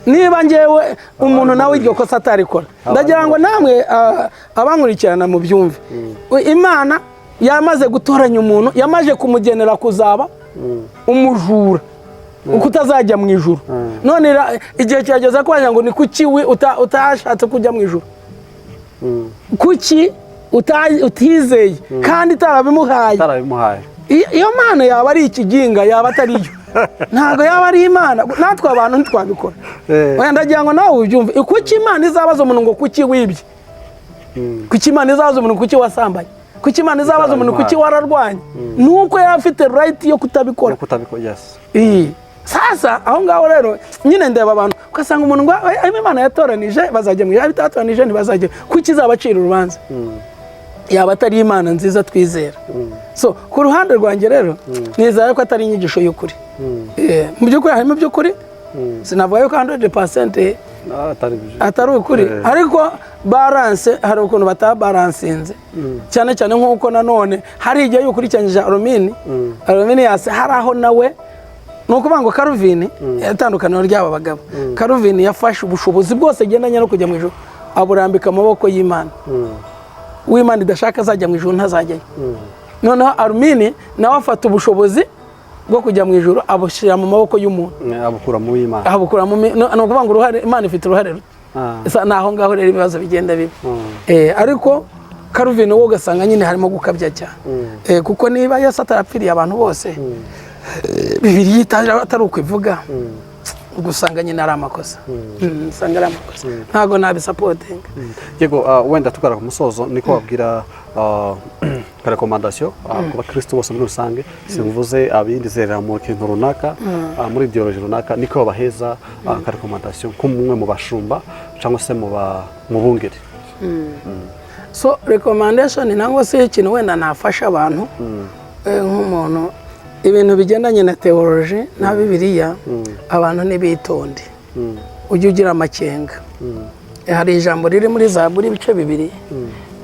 niba ngewe umuntu nawe iryo kosa atarikora? Ndagira ngo namwe abankurikirana mubyumve. Imana yamaze gutoranya umuntu, yamaze kumugenera kuzaba umujura, uko utazajya mu ijuru. None igihe kirageze ko wagira ngo ni kuki utashatse kujya mu ijuru, kuki utizeye kandi itarabimuhaye? Itarabimuhaye. Iyo mana yaba ari ikiginga, yaba atari yo, ntabwo yaba ari Imana. Natwe abantu ntitwabikora. Oya, ndagira ngo nawe ubyumve. Kuki Imana izabaza umuntu ngo kuki wibye? Kuki Imana izabaza umuntu kuki wasambanye? Kuki Imana izabaza umuntu kuki wararwanye? Nuko yaba afite right yo kutabikora. Yo kutabikora, yes. Sasa aho ngaho rero nyine ndeba abantu, ugasanga umuntu ngo "Ayo Imana yatoranije bazajya mu ijuru, abo itatoranije ntibazajya." Kuki izabacira urubanza? Yaba atari Imana nziza twizera. So ku ruhande rwanjye rero nizera ko atari inyigisho y'ukuri. Mu by'ukuri harimo iby'ukuri, sinavuga yuko 100% Atari byo. atari ukuri, ariko balance, hari ukuntu batabalancinze cyane cyane. Nk'uko nanone hari igihe iyo ukurikiranyije Arminius, hari aho nawe, ni ukuvuga ngo Calvin, itandukaniro ry'aba bagabo, Calvin yafashe ubushobozi bwose agendanye no kujya mu ijuru aburambika amaboko y'Imana. Uw'Imana idashaka azajya mu ijuru ntazajyayo. Noneho Armini nawe afata ubushobozi bwo kujya mu ijuru abushyira mu maboko y'umuntu. Abukura mu w'Imana. Abukura mu ni ukuvuga ngo uruhare, Imana ifite uruhare ruto. Ni aho ngaho rero ibibazo bigenda biba. Ariko Calvin wo ugasanga nyine harimo gukabya cyane. Kuko niba Yesu atarapfiriye abantu bose, Bibiliya atari uko ivuga, ubwo usanga nyine ari amakosa. Usanga ari amakosa, ntabwo nabisupportinga. Yego, wenda tugara ku musozo, niko wabwira ka recommandation ku bakristo bose muri rusange, simvuze abindizerera mu kintu runaka, muri ideology runaka, niko babaheza ka recommandation nk'umwe mu bashumba cyangwa se mu bungeri? So recommendation nangwa se ikintu wenda nafasha abantu, nk'umuntu, ibintu bigendanye na theology na Bibiliya, abantu ntibitonde. Ujye ugira amakenga. Hari ijambo riri muri Zaburi ibice 2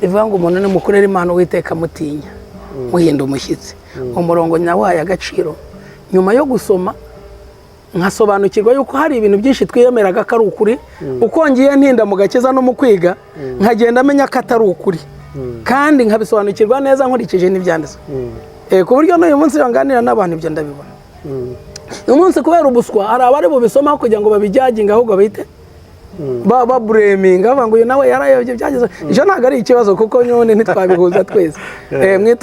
rivuga ngo umuntu nimukorera Imana Uwiteka amutinya, muhinda umushyitsi. Umurongo nyawaye agaciro nyuma yo gusoma nkasobanukirwa yuko hari ibintu byinshi twiyemeraga ko ari ukuri. Uko ngiye ntinda mu gakiza no mu kwiga, nkagenda amenya ko atari ukuri, kandi nkabisobanukirwa neza nkurikije n'ibyanditswe. Ku buryo n'uyu munsi iyo nganira n'abantu, ibyo ndabibona. Uyu munsi kubera ubuswa, hari abari bubisomaho kugira ngo babijudginge, ahubwo bahite bablaminga, bavuga ngo uyu nawe yarayobye byageze. Icyo ntabwo ari ikibazo, kuko nyine ntitwabihuza twese.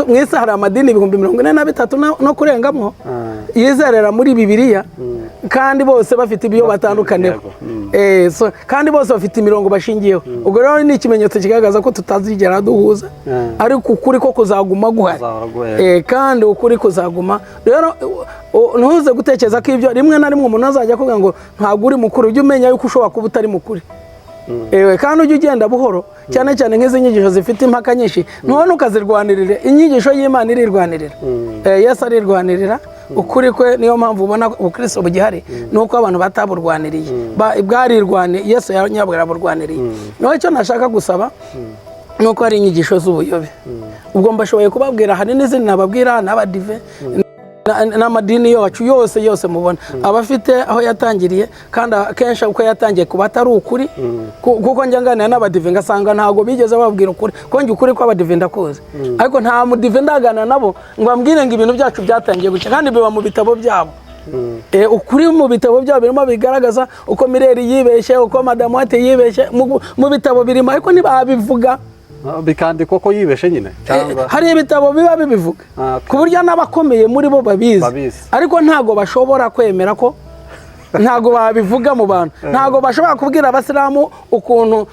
Mu isi hari amadini 43,000 no kurengamo yizerera muri Bibiliya, kandi bose bafite ibyo batandukaniyeho. So, kandi bose bafite imirongo bashingiyeho. Ubwo rero ni ikimenyetso kigaragaza ko tutazigera duhuza, ariko ukuri ko kuzaguma guhari. Kuzahora guhari. Kandi ukuri kuzaguma. Rero ntuze gutekereza ko ibyo rimwe na rimwe umuntu azajya akubwira ngo ntabwo uri mukuru. Ujye umenya yuko ushobora kuba utari mukuri. Kandi ujye ugenda buhoro, cyane cyane nk'izi nyigisho zifite impaka nyinshi, ntubone ukazirwanirire. Inyigisho y'Imana irirwanirira. Yesu arirwanirira ukuri kwe. Niyo mpamvu ubona ubukristo bugihari, ni uko abantu bataburwaniriye. Bwarirwaniye, Yesu nyabwo yaraburwaniriye. Naho icyo nashaka gusaba ni uko hari inyigisho z'ubuyobe. Ubwo mbashoboye kubabwira, hari n'izindi nababwira, n'abadive n'amadini yacu yose yose mubona aba afite aho yatangiriye, kandi akenshi uko yatangiye kuba atari ukuri. Kuko njya nganira n'abadive ngasanga ntabwo bigeze bababwira ukuri. Ko njye ukuri kw'abadive ndakuzi, ariko nta mudive ndaganira nabo ngo bambwire ngo ibintu byacu byatangiye gutya, kandi biba mu bitabo byabo. Ukuri mu bitabo byabo birimo, bigaragaza uko Miller yibeshye, uko Madamu White yibeshye, mu bitabo birimo, ariko ntibabivuga. Bikandikwa ko yibeshe nyine cyangwa? Hari ibitabo biba bibivuga, ku buryo n'abakomeye muri bo babizi, Babizi. ariko ntabwo bashobora kwemera ko, ntabwo babivuga mu bantu. Ntabwo bashobora kubwira abasilamu ukuntu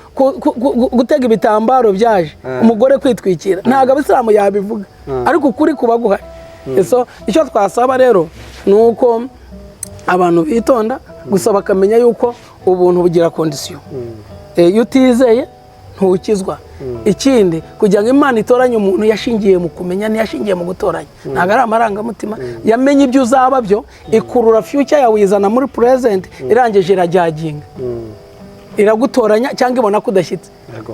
gutega ibitambaro byaje, umugore kwitwikira. Ntabwo abasilamu yabivuga, ariko ukuri kuba guhari. So icyo twasaba rero ni uko abantu bitonda gusa, bakamenya yuko ubuntu bugira condition. Iyo utizeye ntukizwa. Ikindi, kugira ngo Imana itoranye umuntu, yashingiye mu kumenya, ntiyashingiye mu gutoranya. Ntabwo ari amarangamutima. Yamenye ibyo uzaba byo, ikurura future yawe, uyizana muri present, irangije irajudginga, iragutoranya cyangwa ibona ko udashyitse.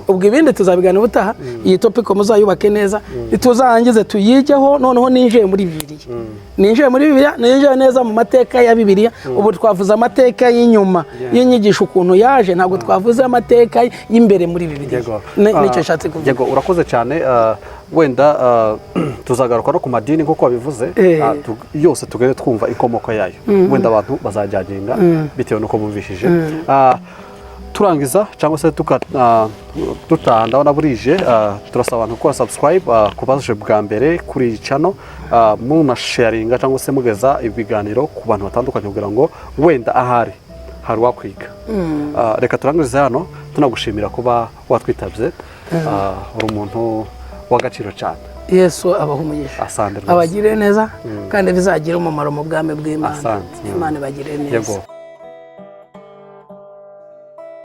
Ubwo ibindi tuzabiganira ubutaha. Iyi topic muzayubake neza, tuzarangize tuyigeho. Noneho ninjiye muri Bibiliya, ninjiye muri Bibiliya, ninjiye neza mu mateka ya Bibiliya. Ubu twavuze amateka y'inyuma y'inyigisho ukuntu yaje, ntabwo twavuze amateka y'imbere muri Bibiliya. Nicyo nshatse kuvuga. Yego, urakoze cyane. Wenda tuzagaruka no ku madini nk'uko wabivuze, yose tugende twumva inkomoko yayo. Wenda abantu bazajudginga bitewe n'uko bumvishije. Turangiza cyangwa se dutaha, ndabona burije, turasaba abantu gukora subscribe ku baje bwa mbere kuri iyi channel, munasharinga cyangwa se mugeza ibiganiro ku bantu batandukanye, kugira ngo wenda ahari hari uwakwiga. Reka turangirize hano, tunagushimira kuba watwitabye. Uri umuntu w'agaciro cyane. Yesu abaha umugisha. Asante rwose. Abagire neza, kandi bizagire umumaro mu bwami bw'Imana. Asante. Imana ibagire neza. Yego.